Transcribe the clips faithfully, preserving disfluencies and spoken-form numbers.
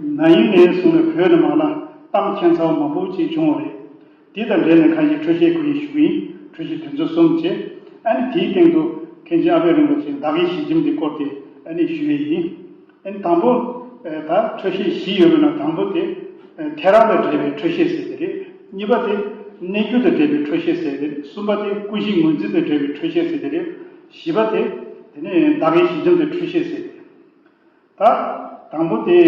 ན་ཡུལ་ནས་བཟུང་ནས་བོད་ནང་མ་ལ་གཏམ་ཁྱད་མཚར་མང་པོ་ཅིག་བྱུང་བ་རེད། དེ་དང་འབྲེལ་ནས་ཁ་ཤས་འཕྲོས་བཤད་ཁོ་ཡིས་ཞུ་གི་ཡིན། འཕྲོས་བཤད་དོན་ཚན་གསུམ་བྱས། ཨ་ནི་དེའི་སྟེང་དུ་མཁན་ཆེན་ཨ་པད་རིན་པོ་ཆེ་བདག་གི་ཞི་འཇིམ་དེ་སྐོར་དེ་ཨ་ནི་ཞུ་ཡས་ཡིན། ཨ་ནི་དང་པོ། ཨ་ད་འཕྲོས་བཤད་བཞི་ཡོད་པའི་ནང་དང་པོ་དེ། ཨ་ཐལ་རང་དང་འབྲེལ་བའི་འཕྲོས་བཤད་ཟེར་དེ་རེད། གཉིས་པ་དེ་གནས་འགྱུ་དང་འབྲེལ་བའི་འཕྲོས་བཤད་ཟེར་དེ་རེད། གསུམ་པ་དེ་ཀུན་གཞི་ངོས་འཛིན་དང་འབྲེལ་བའི་འཕྲོས་བཤད་ཟེར་དེ་རེད། བཞི་པ་དེ་དེ་ནས་བདག་གི་ཞི་འཇིམ་དང་འཕྲོས་བཤད་ཟེར་དེ་རེད། ད་དང་པོ་དེ་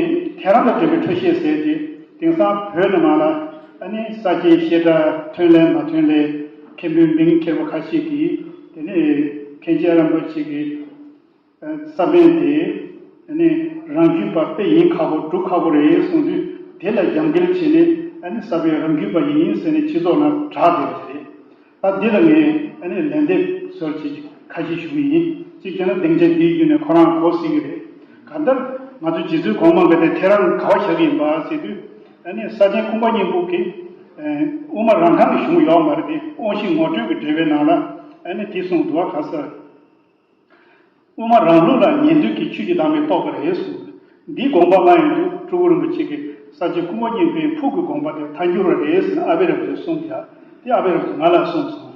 ཐལ་རང་དང་འབྲེལ་བའི་འཕྲོས་བཤད་ཟེར་དེ། དེང་སང་བོད་ནང་མ་ལ་ཨ་ནི་ས་སྐྱའི་བཤད་གྲྭ་ཐོན་ལས་མ་ཐོན་ལས་མཁན་པོའི་མིང་འཁྱེར་བ་ཁ་ཤས་ཀྱིས་དེ་ནས་མཁན་ཆེན་རིན་པོ་ཆེ་གི་ས་པཎ་དེ་ཨ་ནི་རང་རྒྱུད་པ་དཔེ་ཡིན་ཁག་པོ་སྒྲུབ་ཁག་པོ་རེད་གསུངས་དུས། དེ་ལ་རྒྱབ་འགལ་བྱས་ནས་ཨ་ནི་ས་པཎ་རང་རྒྱུད་པ་ཡིན་ཟེར་ནས་སྤྱི་ཚོགས་ནང་གྲགས་བསྡད་པ་རེད། ད་འདི་ལ་ངས་ཨ་ནི་ལན་འདེབས་ཟུར་ཅིག་ཁ་ཤས་ཞུ་གི་ཡིན། གཅིག་བྱས་ན་སྡིངས་ཆ་འདིའི་བརྒྱུད་ནས་ཁོ་རང་གོ་སྲིད་ཀྱི་རེད། གང་ལྟར་ང་ཚོ་རྗེ་བཙུན་གོང་མ་འགའ་དེ་ཐལ་རང་ག་བ་བཞག་གི་ཡིན་པ་ཟེར་དུས། ཨ་ནི་ས་ཆེན་ཀུན་དགའ་སྙིང་པོ་གིས་ཨ་དབུ་མ་རང་རྐང་གི་གཞུང་ཡོད་མ་རེད་དེ། དབང་བཞི་ངོ་སྤྲོད་ཀྱི་འགྲེལ་པའི་ནང་ལ་ཨ་ནི་དེ་གསུངས་འདུག་བ། ག་ས་དབུ་མ་རང་ལུགས་ལ་ཉན་ཐོས་ཀྱི་ཆོས་ཀྱི་བདག་མེད་རྟོགས་པ་རེད་གསུངས། འདིའི་དགོངས་པ་མ་ཡིན་དུས་སྤྲུལ་སྐུ་རིན་པོ་ཆེ་གིས་ས་ཆེན་ཀུན་དགའ་སྙིང་པོའི་ཕུགས་ཀྱི་དགོངས་པ་དེ་ཐལ་འགྱུར་བ་རེད་ཟེར་ནས་ཨ་པད་རིན་པོ་ཆེས་གསུངས་ཀྱང་། དེ་ཨ་པད་རིན་པོ་ཆེས་ང་ལ་གསུངས་སོང་།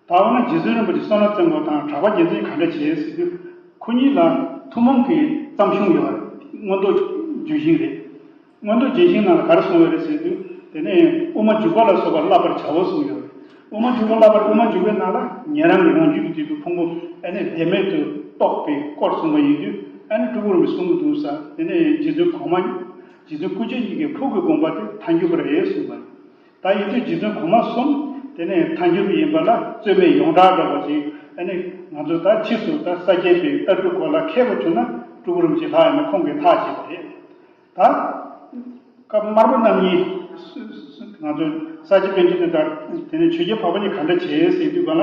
ད་འོ་ན་རྗེ་བཙུན་རིན་པོ་ཆེ་བསོད་ནམས་བསྟན་པ་དང་གྲགས་པ་རྒྱལ་མཚན་ག་འདྲ་བྱས་ཟེར་དུས། ཁོ་གཉིས་ལ་ཐུན་མོང་གི་བརྩམས་གཞུང་ཡོད་རེད། མངོན་རྟོགས་ལྗོན་ཤིང་རེད། མངོན་རྟོགས་ལྗོན་ཤིང་ནང་ལ་ག་རེ་གསུངས་ཡོད་རེད་ཟེར་དུས། དེ་ནས་དབུ་མ་འཇུག་པ་ལ་སོགས་པ་བསླབ་པར་བྱའོ་གསུངས་ཡོད་རེད། དབུ་མ་འཇུག་པ་བསླབ་པར། དབུ་མ་འཇུག་པའི་ནང་ལ་ཉན་རང་གི་རང་རྒྱུད་ཀྱི་སྟེང་དུ་ཕུང་པོ་ཨ་ནི་བདེན་མེད་དུ་རྟོགས་པའི་སྐོར་གསུངས་པ་ཡིན་དུས། ཨ་ནི་སྤྲུལ་སྐུ་རིན་པོ་ཆེས་གསུང་གི་འདུག་ས། དེ་ནས་རྗེ་བཙུན་གོང་མ། རྗེ་བཙུན་སྐུ་མཆེད་གཉིས་ཀྱི་ཕུགས་ཀྱི་དགོངས་པ་དེ་ཐལ་འགྱུར་བ་རེད་གསུངས་པ་རེད། ད་ཡིན་དུས་རྗེ་བཙུན་གོང་མ་གསུམ་དེ་ནས་ཐལ་འགྱུར་ཡིན་པ་ལ་རྩོད་མེད་ཡོངས་གྲགས་འདྲ་པོ་ཅིག་ཨ་ནི་ང་ཚོ་ད་ཕྱིས་སུ་ད་ས་སྐྱའི་པའི་ལྟ་གྲུབ་སྐོར་ལ་མཁས་པོ་བྱུང་ན་སྤྲུལ་སྐུ་རིན་པོ་ཆེ་ལྷག་ཡིན་ན་ཁོང་གིས་ལྷག་བྱེད་པ་རེད། ད་སྐབས་དམར་པོ་རྣམ་གཉིས་ང་ཚོ་ས་སྐྱ་པཎ་ཆེན་དང་དེ་ནས་ཆོས་རྒྱལ་འཕགས་པ་གཉིས་ག་འདྲ་བྱས་ཟེར་དུས་ག་ལ།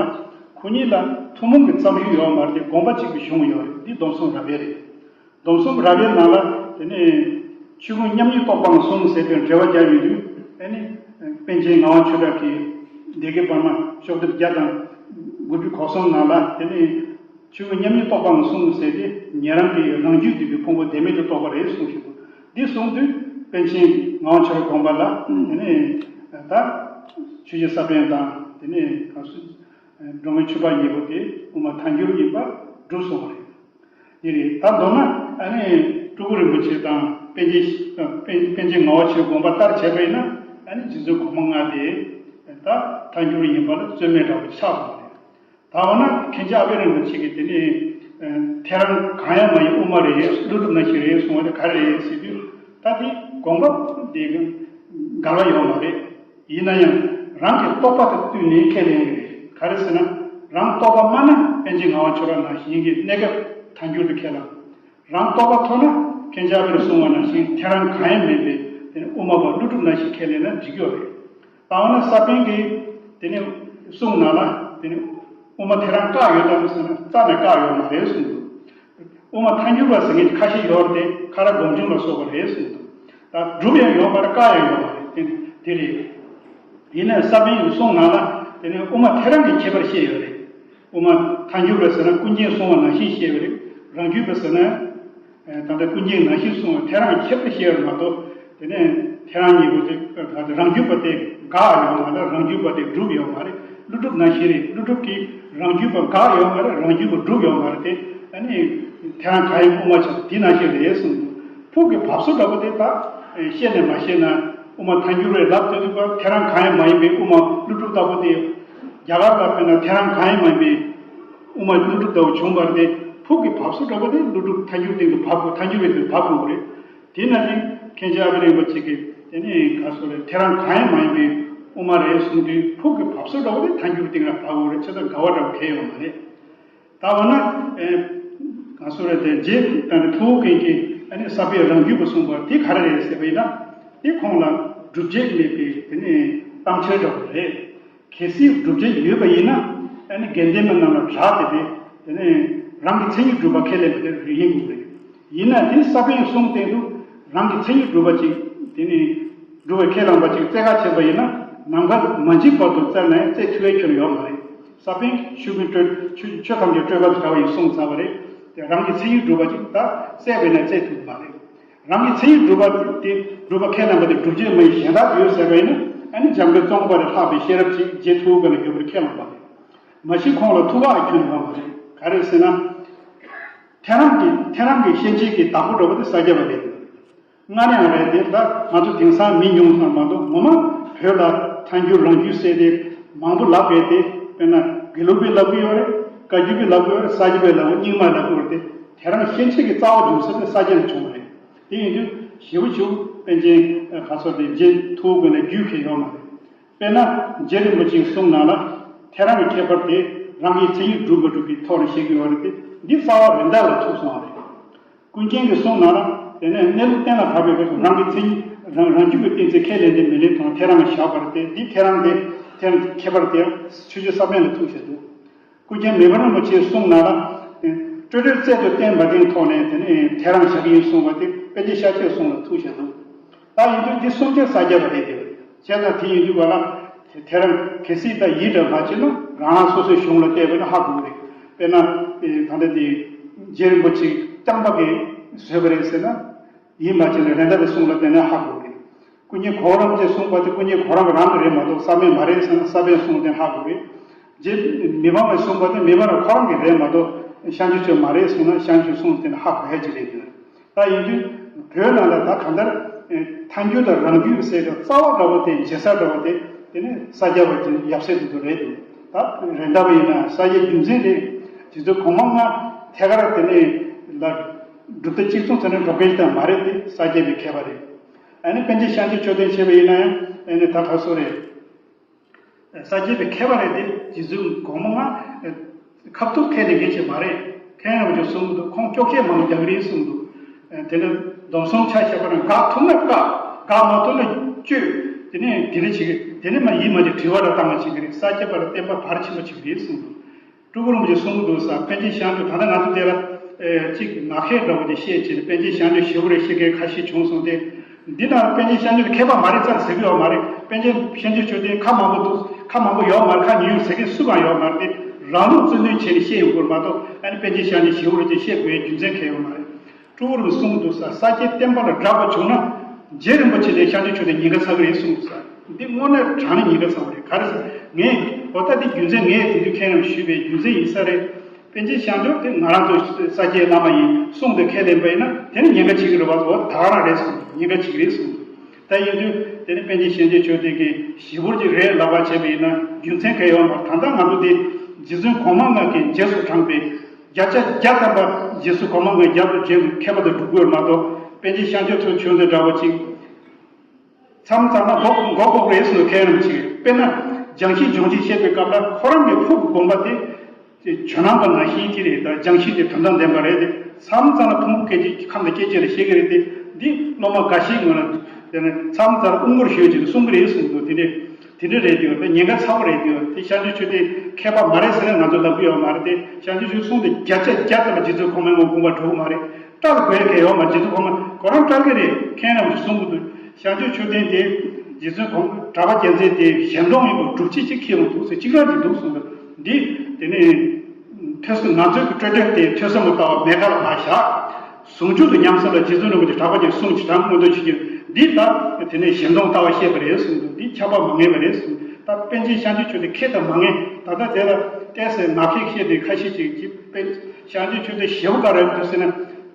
ཁོ་གཉིས་ལ་ཐུན་མོང་གི་བརྩམས་གཞི་ཡོད་མ་རེད་དེ། དགོངས་པ་གཅིག་གི་གཞུང་ཡོད་རེད། འདི་སྡོམ་གསུམ་རབ་དབྱེ་རེད། སྡོམ་གསུམ་རབ་དབྱེ་ནང་ལ་དེ་ནས་ཆོས་ཀུན་མཉམ་ཉིད་རྟོགས་པའམ་གསུམ་ཟེར་དུས་འགྲེལ་བ་རྒྱག་ཡོང་དུས། ཨ་ནི་པཎ་ཆེན་ངག་དབང་ཆོས་གྲགས་ཀྱིས་སྡེ་དགེ་པར་མ་ཤོག་ལྡེབ་བརྒྱ་དང་དགུ་བཅུ་གོ་གསུམ་ནང་ལ་དེ་ནས་ཆོས་ཀུན་མཉམ་ཉིད་རྟོགས་པའམ་གསུམ་ཟེར་ཏེ། ཉན་རང་གི་རང་རྒྱུད་འདུས་པའི་ཕུང་པོ་བདེན་མེད་དུ་རྟོགས་པ་རེད་གསུངས་བཞག་འདུག་འདི་གསུངས་དུས་པཎ་ཆེན་ངག་དབང་ཆོས་གྲགས་དགོངས་པ་ལ་དེ་ནས་ད་ཆོས་རྗེ་ས་པཎ་དང་དེ་ནས་ག་སུ་འགྲོ་མགོན་ཆོས་འཕགས་གཉིས་པོ་དེ་དབུ་མ་ཐལ་འགྱུར་ཡིན་པ་གྲུབ་སོང་བ་རེད། འདི་རེད། ད་མདོར་ན་ཨ་ནི་སྤྲུལ་སྐུ་རིན་པོ་ཆེ་དང་པཎ་ཆེན། པཎ་པཎ་ཆེན་ངག་དབང་ཆོས་དགོངས་པ་ལྟར་བྱས་པ་ཡིན་ན། ཨ་ནི་རྗེ་བཙུན་གོང་མ་ལྔ་དེ་ད་ཐལ་འགྱུར་ཡིན་པ་ལ་རྩོད་མེད་འདྲ་པོ་ཆགས་སོང་བ་རེད། ད་འོ་ན་མཁན་ཆེན་ཨ་པད་རིན་པོ་ཆེ་གིས་དེ་ནི་ཐལ་རང་གང་ཡང་མ་ཡིན་དབུ་མ་རེད། ཀླུ་སྒྲུབ་ནང་བཞིན་རེད་གསུངས་པ་དེ་ག་རེ་རེད་ཟེར་དུས། ད་དེ་དགོངས་པ་དེ་འགལ་བ་ཡོད་མ་རེད། ཡིན་ན་ཡང་རང་གི་རྟོགས་པ་དང་བསྟུན་ནས་ཁས་ལེན་ཡོད་རེད། ག་རེ་ཟེར་ན། རང་རྟོགས་པ་སྨྲ་ན་པཎ་ཆེན་ངག་དབང་ཆོས་གྲགས་ནང་བཞིན་གྱི་གནས་སྐབས་ཐལ་འགྱུར་དུ་ཁས་བླངས། རང་རྟོགས་པ་མཐོ་ན་མཁན་ཆེན་ཨ་པད་གསུངས་པ་ནང་བཞིན་ཐལ་རང་གང་ཡང་མེད་པའི་དེ་ནི་དབུ་མ་པ་ཀླུ་སྒྲུབ་ནང་བཞིན་ཁས་ལེན་ན་འགྲིག་གི་ཡོད་རེད། ད་འོ་ན་ས་པཎ་གྱིས་དེ་ནི་གསུངས་ནང་ལ་དེ་ནི་དབུ་མ་ཐལ་རང་བཀག་ཡོད་དམ་ཟེར་ན་རྩ་ནས་བཀག་ཡོད་མ་རེད་གསུངས་འདུག་དབུ་མ་ཐལ་འགྱུར་བ་ཟེར་མཁན་ཁ་ཤས་ཡོད་རེད་དེ། ཁ་རག་སྒོམ་བྱུང་ལ་སོགས་པ་རེད་གསུངས་འདུག་ད་སྒྲུབ་ཡང་ཡོད་མ་རེད། བཀག་ཡང་ཡོད་མ་རེད། དེ་དེ་རེད། ཡིན་ནའི་ས་པཎ་གྱི་གསུང་ནང་ལ་དེ་ནི་དབུ་མ་ཐལ་རང་གི་ཁྱད་པར་བཤད་ཡོད་རེད། དབུ་མ་ཐལ་འགྱུར་བ་ཟེར་ན་ཀུན་མཁྱེན་གསུང་བ་ནང་བཞིན་བཤད་ཡོད་རེད། རང་རྒྱུད་པ་ཟེར་ན་ད་ལྟ་ཀུན་མཁྱེན་ནང་བཞིན་གསུང་བ་ཐལ་རང་གི་ཁྱད་པར་བཤད་ཡོད་མ་གཏོགས། དེ་ནས་ཐལ་རང་གཉིས་པོ་དེ་རང་རྒྱུད་པ་དེ་འགག་ཡོད་མ་རེད། རང་རྒྱུད་པ་དེ་གྲུབ་ཡོད་མ་རེད། ཀླུ་སྒྲུབ་ནང་བཞིན་རེད། ཀླུ་སྒྲུབ་ཀྱིས་རང་རྒྱུད་པ་འགག་ཡོད་མ་རེད། རང་རྒྱུད་པ་གྲུབ་ཡོད་མ་རེད་དེ། ཨ་ནི་ཐལ་རང་གང་ཡིན་དབུ་མ་ཆགས་དེ་ནང་བཞིན་རེད་གསུངས་འདུག་ཕུགས་ཀྱི་བབས་སོ་འདྲ་པོ་དེ་ད་བཤད་ནས་མ་བཤད་ན། དབུ་མ་ཐལ་འགྱུར་བའི་ལབ་དེ་དུས་ཐལ་རང་གང་ཡང་མ་ཡིན་པའི་དབུ་མ་ཀླུ་སྒྲུབ་ལྟ་བུ་དེ། རྒྱ་གར་ལ་དཔེར་ན་ཐལ་རང་གང་ཡང་མ་ཡིན་པའི་དབུ་མ་ཀླུ་སྒྲུབ་ལྟ་བུ་བྱུང་བར་དེ། ཕུགས་ཀྱི་བབས་སོ་འདྲ་པོ་དེ་ཀླུ་སྒྲུབ་ཐལ་འགྱུར་སྟེང་དུ་བབས་དགོས། ཐལ་འགྱུར་བའི་སྟེང་དུ་བབས་དགོས་རེད། དེ་ནང་བཞིན་མཁན་ཆེན་ཨ་པད་རིན་པོ་ཆེ་གིས་དེ་ནི་ག་སོ་རེད། ཐལ་རང་གང་ཡང་མ་ཡིན་པའི་དབུ་མ་རེད་གསུངས་དུས་ཕུགས་ཀྱི་བབས་སོ་འདྲ་པོ་དེ་ཐལ་འགྱུར་སྟེང་ལ་བབས་དགོས་རེད། ཆེ་ད་འགལ་བ་འདྲ་པོ་གང་ཡང་ཡོད་མ་རེད། ད་འོ་ན། ཨེ། ག་སོ་རེད་དེ་རྗེ་ཨ་ནི་ཐུ་བོ་རྒན་གྱིས་ཨ་ནི་ས་པཎ་རང་རྒྱུད་པ་གསུངས་པ་དེ་ག་རེ་རེད་ཟེར་བ་ཡིན་ན། དེ་ཁོང་ལ་སྒྲུབ་བྱེད་མེད་པའི་དེ་ནི་གཏམ་འཆལ་འདྲ་པོ་རེད། གལ་སྲིད་སྒྲུབ་བྱེད་ཡོད་པ་ཡིན་ན། ཨ་ནི་དགེ་ལྡན་པ་རྣམས་ལ་གྲགས་ཏེ་དེ་དེ་ནི་རང་གི་མཚན་ཉིད་སྒྲུབ་པ་ཁས་ལེན་པ་དེ་རེད་ཡིན་དགོས་རེད། ཡིན་ན་དེ་ས་པཎ་གསུང་སྟེང་དུ་རང་གི་མཚན་ཉིད་སྒྲུབ་པ་ཅིག་དེ་ནི་སྒྲུབ་པའི་ཁས་བླངས་པ་ཅིག་བཙལ་ག་བྱས་པ་ཡིན་ན། ནམ་མཁའ་མ་མཆིས་བར་དུ་བཙལ་ནས་བཙལ་ཐུབ་པའི་ཁྱོན་ཡོད་མ་རེད། ས་པཎ་ཆོས་ཀུན་སྤྲོས། ཆོས་ཆོས་ཐམས་ཅད་སྤྲོས་པ་དང་བྲལ་བ་ཡིན་གསུངས་ཚར་བ་རེད། དེ་རང་གི་མཚན་ཉིད་སྒྲུབ་པ་ཅིག་ད་བཙལ་བས་ན་བཙལ་ཐུབ་མ་རེད། རང་གི་མཚན་ཉིད་སྒྲུབ་པ་དེ་སྒྲུབ་པ་ཁས་ལེན་པ་དེ་སྒྲུབ་བྱེད་མ་ཡིན་གཞན་དག་ཡོད་ཟེར་བ་ཡིན་ན། ཨ་ནི་འཇམ་མགོན་ཙོང་ཁ་པ་ལས་ལྷག་པའི་ཤེས་རབ་ཅིག་རྗེ་ཐུ་བོ་ག་ལ་ཡོད་པར་ཁས་བླངས་པ་རེད། མ་གཞི་ཁོང་ལ་ཐུགས་ཁག་ཁྱོན་ནས་ཡོད་པ་རེད། ག་རེ་ཟེར་ན། ཐེ་རང་གི་ཐེ་རང་གི་ཤན་འབྱེད་ཀྱི་བདག་པོ་འདྲ་བོ་དེ་ས་སྐྱ་པ་རེད། སྔར་ཡང་རེད་དེ། ད་ང་ཚོ་དེང་སང་མི་ཉུང་ཙམ་མ་གཏོགས་ངོ་མ་བོད་ལ་ཐལ་འགྱུར་རང་རྒྱུད་ཟེར་དེ་མང་པོ་ལབ་པས་དེ། དཔེར་ན་དགེ་ལུགས་པས་ལབ་ཀྱི་ཡོད་རེད། བཀའ་བརྒྱུད་པས་ལབ་ཀྱི་ཡོད་རེད། ས་སྐྱ་པས་ལབ་ཀྱི། རྙིང་མས་ལབ་ཀྱི་ཡོད་རེད་དེ། དེ་རང་ཤན་འབྱེད་ཀྱི་རྩ་བ་འཇུག་ས་དེ་ས་སྐྱ་ནས་བྱུང་བ་རེད། དེ་ཡིན་དུས་ཞེ་པོ་ཞེ་པོ་པཎ་ཆེན་ག་ཚོད་དེ་རྗེ་ཐུ་བོ་ཀུན་ལ་རྒྱུས་ཁེལ་ཡོད་མ་རེད། དཔེར་ན་རྗེ་རིན་པོ་ཆེའི་གསུང་ནང་ལ་ཐེ་རང་གི་ཁྱད་པར་དེ་རང་གི་མཚན་ཉིད་སྒྲུབ་མ་སྒྲུབ་ཀྱི་ཐོག་ནས་བཤད་ཀྱི་ཡོད་རེད་དེ། འདི་རྩ་བ་རེད་མདའ་ལ་ཐུག་སོང་བ་རེད། ཀུན་མཁྱེན་གྱི་གསུང་ནང་ལ་དེ་ནས་གནས་ལུགས་གཏན་ལ་ཕབ་པའི་སྐབས་སུ་རང་གི་མཚན་ཉིད་རང་རང་རྒྱུད་ཀྱི་གཏན་ཚིགས་ཁས་ལེན་ཏེ་མི་ལེན་ཐོག་ཐེ་རང་བཞག་པ་རེད་དེ། འདི་ཐེ་རང་དེ་ཐེ་རང་ཁྱད་པར་དེ་ཆོས་རྗེ་ས་པཎ་ལ་ཐུག་བྱས་འདུག་ཀུན་མཁྱེན་མི་ཕམ་རིན་པོ་ཆེའི་གསུང་ནང་ལ། སྤྲོས་བྲལ་རྩལ་དུ་བསྟན་པ་དེའི་ཐོག་ནས་དེ་ནས་ཐེ་རང་བཞག་གི་ཡིན་གསུངས་པ་དེ་པཎ་ཆེན་ཤཱཀྱའི་གསུང་ལ་ཐུག་བཞག་འདུག་ད་ཡིན་དུས་འདི་གསུང་ཆོས་ས་སྐྱ་པ་རེད་དེ། བྱས་ཙང་དེ་ཡིན་དུས་ག་ལ་ཐེ་རང་གལ་སྲིད་ད་ཡིད་འདྲ་མ་བྱེད་ན་རང་རང་སོ་སོའི་གཞུང་ལ་བལྟས་པ་ན་ཧ་གོ་གི་རེད། དཔེར་ན་ད་ལྟ་དེ་རྗེ་རིན་པོ་ཆེ་རྐྱང་པ་གིས་བཟོས་པ་རེད་ཟེར་ན། ཡིད་མ་བྱེད་ན་རེད་མདའ་པའི་གསུང་ལ་བལྟས་ན་ཧ་གོ་གི་རེད། ཀུན་མཁྱེན་གོ་རམས་ཀྱིས་གསུངས་པ་དེ་ཀུན་མཁྱེན་གོ་རམས་རང་གི་རེད་མ་གཏོགས་ས་པཎ་མ་རེད་ཟེར་ན་ས་པཎ་གསུང་དེ་ཧ་གོ་རེད། རྗེ་མི་ཕམ་པས་གསུངས་པ་དེ་མི་ཕམ་པ་ཁོ་རང་གི་རེད་མ་གཏོགས་ཤཱཀྱ་ཆོས་མ་རེད་གསུངས་ན་ཤཱཀྱ་ཆོས་གསུང་དེ་ཧ་གོ་ཡ་ཅིག་རེད་འདུག་ད་ཡིན་དུས་བོད་ནང་ལ་ད་གང་ལྟར་ཐལ་འགྱུར་དང་རང་རྒྱུད་ཟེར་ཏེ་རྩ་བ་འདྲ་བོ་དེ་འབྱེད་ས་འདྲ་བོ་དེ་དེ་ནི་ས་སྐྱ་པ་ཅིག་ཡབ་སྲས་དེ་ཚོ་རེད་འདུག་ད་རེད་མདའ་པ་ཡིན་ན་ས་སྐྱའི་རྒྱུ་མཚན་རེད། རྗེ་བཙུན་གོང་མ་ལྔ་ཐད་ཀར་དེ་ནི་ལ་གྲུབ་མཐའ་གཅིག་མཚུངས་ཚོ་ནི་འགྲོ་མཁན་ཞིག་ད་མ་རེད་དེ། ས་སྐྱ་པའི་མཁས་པ་རེད། ཨ་ནི་པཎ་ཆེན་ཤཱཀྱ་མཆོག་ལྡན་བྱས་པ་ཡིན་ན་ཡང་ཨ་ནི་ད་ག་སོ་རེད། ས་སྐྱ་པའི་མཁས་པ་རེད་དེ། རྗེ་བཙུན་གོང་མ་ལྔ་ཁ་ཐུག་ཁས་ལེན་མཁན་ཞིག་མ་རེད། མཁན་རིན་པོ་ཆེ་གསུང་གི་འདུག་ཁོང་སྐྱོག་བཤད་མང་པོ་རྒྱག་གི་རེད་གསུང་གི་འདུག་དེ་ནས་སྡོམ་གསུམ་ཆ་བཞག་པ་ན་དགག་ཐུབ་ན་བཀག་དགག་མ་ཐུབ་ན་གཅོད། དེ་ནས་དེ་འདྲ་བྱེད་ཀྱི། དེ་ནས་མ་ཡིད་མ་བྱེད་དྲི་བ་ར་བཏང་བ་བྱེད་ཀྱི་རེད། ས་སྐྱ་པ་ལ་བསྟན་པ་བར་ཕྱིན་པ་བྱེད་ཀྱི་རེད་གསུང་གི་འདུག་སྤྲུལ་སྐུ་རིན་པོ་ཆེ་གསུང་གི་འདུག་ས། པཎ་ཆེན་ཤཱཀྱ་ད་ལྟ་ང་ཚོ་དེ་ལ་ཨེ་གཅིག་ངག་བཤད་འདྲ་བོ་དེ་བཤད་བྱས་ནས་པཎ་ཆེན་ཤཱཀྱ་ཞེ་པོ་རེད་བཤད་མཁན་ཁ་ཤས་བྱུང་སོང་སྟེ། འདི་ལ་པཎ་ཆེན་ཤཱཀྱ་མཁས་པ་མ་རེད་ཙང་ཟེར་གི་ཡོད་མ་རེད། པཎ་ཆེན་ཤཱཀྱ་མཆོག་ལྡན་ཁ་མང་པོ་འདུག་ཁ་མང་པོ་ཡོད་མ་རེད། ཁ་ཉུང་ཉུང་ཟེར་མཁན་སུ་གང་ཡོད་མ་རེད་དེ། རང་ལུགས་རྩོད་འདོན་བྱས་ནས་བཤད་ཡོང་དགོས་མ་གཏོགས་ཨ་ནི་པཎ་ཆེན་ཤཱཀྱ་ཞེ་པོ་རེད་ཅེས་བཤད་དགོས་ཡའི་རྒྱུ་མཚན་གང་ཡོད་མ་རེད། སྤྲུལ་སྐུ་རིན་པོ་ཆེ་གསུང་གི་འདུག་ས། ས་སྐྱའི་བསྟན་པ་ལ་དགག་པ་བྱུང་ན་རྗེ་རིན་པོ་ཆེ་ལས་ཤཱཀྱ་མཆོག་ལྡན་ཉེན་ཁ་ཚ་གི་རེད་གསུངས་འདུག་ས། འདི་དངོས་གནས་དྲང་གནས་ཉེན་ཁ་ཚ་བ་རེད། ག་རེ་ཟེར་ངས་འོ་ད་འདི་རྒྱུ་མཚན་ངས་དེ་དུས་མཁན་རྣམས་ཞུས་པའི་རྒྱུ་མཚན་ཡིན་ས་རེད། པཎ་ཆེན་ཤཱཀྱ་མཆོག་དེ་ང་རང་ཚོ་ས་སྐྱའི་བླ་མ་ཡིན་གསུངས་ཏེ་ཁས་ལེན་པ་ཡིན་ན་དེ་ནི་ཉེན་ཁ་བྱེད་ཀྱི་རེད་བ། འོ་ད་ག་རང་རེད་གསུངས། ཉེན་ཁ་བྱེད་ཀྱི་རེད་གསུངས། ད་ཡིན་དུས་དེ་ནི་པཎ་ཆེན་ཤཱཀྱ་མཆོག་ལྡན་གྱི་ཞེ་པོ་ཅིག་རེད་ལབ་པ་བྱས་པ་ཡིན་ན་རྒྱུ་མཚན་གང་ཡོད་མ་རེད། ད་ལྟ་ང་ཚོ་དེ་རྗེ་བཙུན་གོང་མ་ལྔ་གིས་རྗེས་སུ་འབྲངས་པའི་བརྒྱ་ཆ་བརྒྱ་ཐམ་པ་རྗེ་བཙུན་གོང་མ་ལྔ་རྒྱབ་ཏུ་བྱས་པའི་མཁས་པ་དང་སྒྲུབ་དགོས་མ་གཏོགས་པཎ་ཆེན་ཤཱཀྱ་མཆོག་མཆོག་འདི་འདྲ་བ་ཅིག་མཚམས་མཚམས་ན་མགོ་མགོ་འགོག་རེད་ཟེར་མཁན་རྣམས་ཅིག་དཔེར་ན་སྦྱང་གཞི་སྦྱོང་བྱེད་བཤད་པའི་སྐབས་ལ་ཁོ་རང་གི་ཕུགས་ཀྱི་དགོངས་པ་དེ་ཇོ་ནང་པ་ང་བཞིན་གྱི་རེད། ད་སྦྱང་གཞི་དེ་དོན་དམ་བདེན་པ་རེད་དེ། མཚམས་མཚམས་ལ་ཕུང་པོ་སྐད་ཅིག་ཁམས་དང་སྐད་ཅིག་ལ་བཤད་ཀྱི་རེད་དེ། འདི་སློབ་མ་འགའ་ཤས་ངོས་ལ་དེ་ནས་མཚམས་མཚམས་ལ་དབུ་མགོར་ཞོན་བྱས་ནས་གསུང་གི་རེད་གསུངས་འདུག་དེ་འདྲས་དེ་འདྲས་རེད་དེ། ད་ཉེན་ཁ་ཚ་བོ་རེད་དེ། དེ་ཤཱཀྱ་མཆོག་དེ་མཁས་པ་མ་རེད་ཟེར་ན་ང་ཚོ་ལབ་ཀྱི་ཡོད་མ་རེད་དེ། ཤཱཀྱ་མཆོག་གསུང་དེ་བརྒྱ་ཆ་བརྒྱ་ཙམ་རྗེ་བཙུན་གོང་མའི་ངོ་དགོངས་པ་འགྲོ་གི་མ་རེད། བཀྲལ་དགོས་མཁན་ཡོད་མ་རེད། རྗེ་བཙུན་གོང་མ་ཁོ་རང་བཀྲལ་གི་རེད། མཁན་རྣམས་ཀྱིས་གསུང་གི་འདུག་ཤཱཀྱ་མཆོག་ལྡན་དེ་རྗེ་བཙུན་གོང་གྲགས་པ་རྒྱལ་མཚན་དེ་ཞལ་མདོག་ཡིན་པ་སྒྲུབ་བྱེད་ཅིག་ཁྱེར་ཡོང་འདུག་ཟེར་གཅིག་རང་གཅིག་འདུག་གསུངས་པ་འདི། དེ་ནས་ཐོས་བསམ་ང་ཚོའི་གི་སྤྲོས་བྲལ་དེ་ཐོས་བསམ་ལ་ལྟ་བ་མེད་ཁ་ལ་མ་བཞག་ཟུང་འཇུག་ཏུ་ཉམས་སུ་ལ་རྗེ་བཙུན་རིན་པོ་ཆེ་གྲགས་པ་ཅན་གསུང་ཇི་ལྟར་མངོན་རྟོགས་བྱེད་ཀྱི་འདི་ལྟ། དེ་ནས་ཞལ་མདོག་ལྟ་བ་བཤད་པ་རེད་གསུངས་འདུག་འདི་ཁྱབ་པ་མ་ངེས་པ་རེད་གསུངས། ད་པཎ་ཆེན་ཤཱཀྱ་མཆོག་ལྡན་ཁེ་དང་མ་ངེས། ད་ལྟ་དེ་ལ་བལྟས་ཚེ་ང་ཁེ་བཤད་དེ་ཁ་ཤས་ཅིག་གིས་པཎ་ཤཱཀྱ་མཆོག་ལྡན་ཞེ་པོ་ག་རེ་འདུག་ཟེར་ན།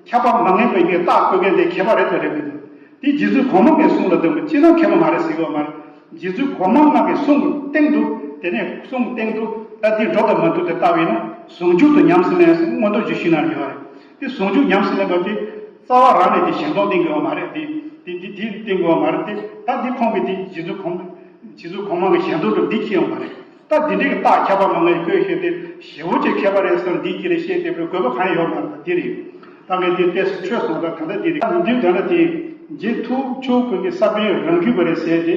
ཁྱབ་པ་མ་ངེས་པའི་ངས་རྟགས་བཀོད་མཁན་དེ་མཁས་པ་རེད་དོ་རེད་མི་འདུག་འདི་རྗེ་བཙུན་གོང་མ་ངའི་གསུང་ལ་འདོན་པ་ཅི་ལྟར་མཁས་པ་མ་རེད་ཟེར་གྱི་ཡོད་མ་རེད། རྗེ་བཙུན་གོང་མ་ལྔ་གི་གསུང་གི་སྟེང་དུ་དེ་ནས་གསུང་སྟེང་དུ་ད་འདི་འགྲོ་དང་མ་འགྲོ་དེ་ལྟ་བས་ན་ཟུང་འཇུག་ཏུ་ཉམས་སུ་ལེན་མངོན་རྟོགས་ཀྱི་ཤུལ་ན་ཡོད་རེད། དེ་ཟུང་འཇུག་ཉམས་སུ་ལེན་པ་དེ་རྩ་བ་རང་ནས་དེ་ཞལ་མདོག་བསྟན་གྱི་ཡོད་མ་རེད། དེ་དེ་དེ་དེ་བསྟན་གྱི་ཡོད་མ་རེད། དེ་ད་འདི་ཁོང་གིས་དེ་རྗེ་བཙུན་གོང་རྗེ་བཙུན་གོང་མ་གི་ཞལ་མདོག་ཏུ་འདི་ཁྱེར་ཡོང་བ་རེད། ད་འདི་འདྲའི་གི་རྟགས་ཁྱབ་པ་མ་ངེས་བཀོད་བཤད་དེ་ཞེ་བོ་ཅིག་མཁས་པ་རེད་ཟེར་འདི་ཁྱེར་བཤད་དེ་དགོས་པ་གང་ཡང་ཡོད་མ་རེད། ད་འདི་རེད། ད་ངས་འདི་ཏོག་ཙམ་འཕྲོས་སོང་། ད་ད་ལྟ་འདི་རེད། ད་འདི་ད་ལྟ་དེ་རྗེ་ཐུགས་མཆོག་ཀུན་གྱི་ས་པཎ་རང་རྒྱུད་པ་རེད་ཟེར་ཏེ།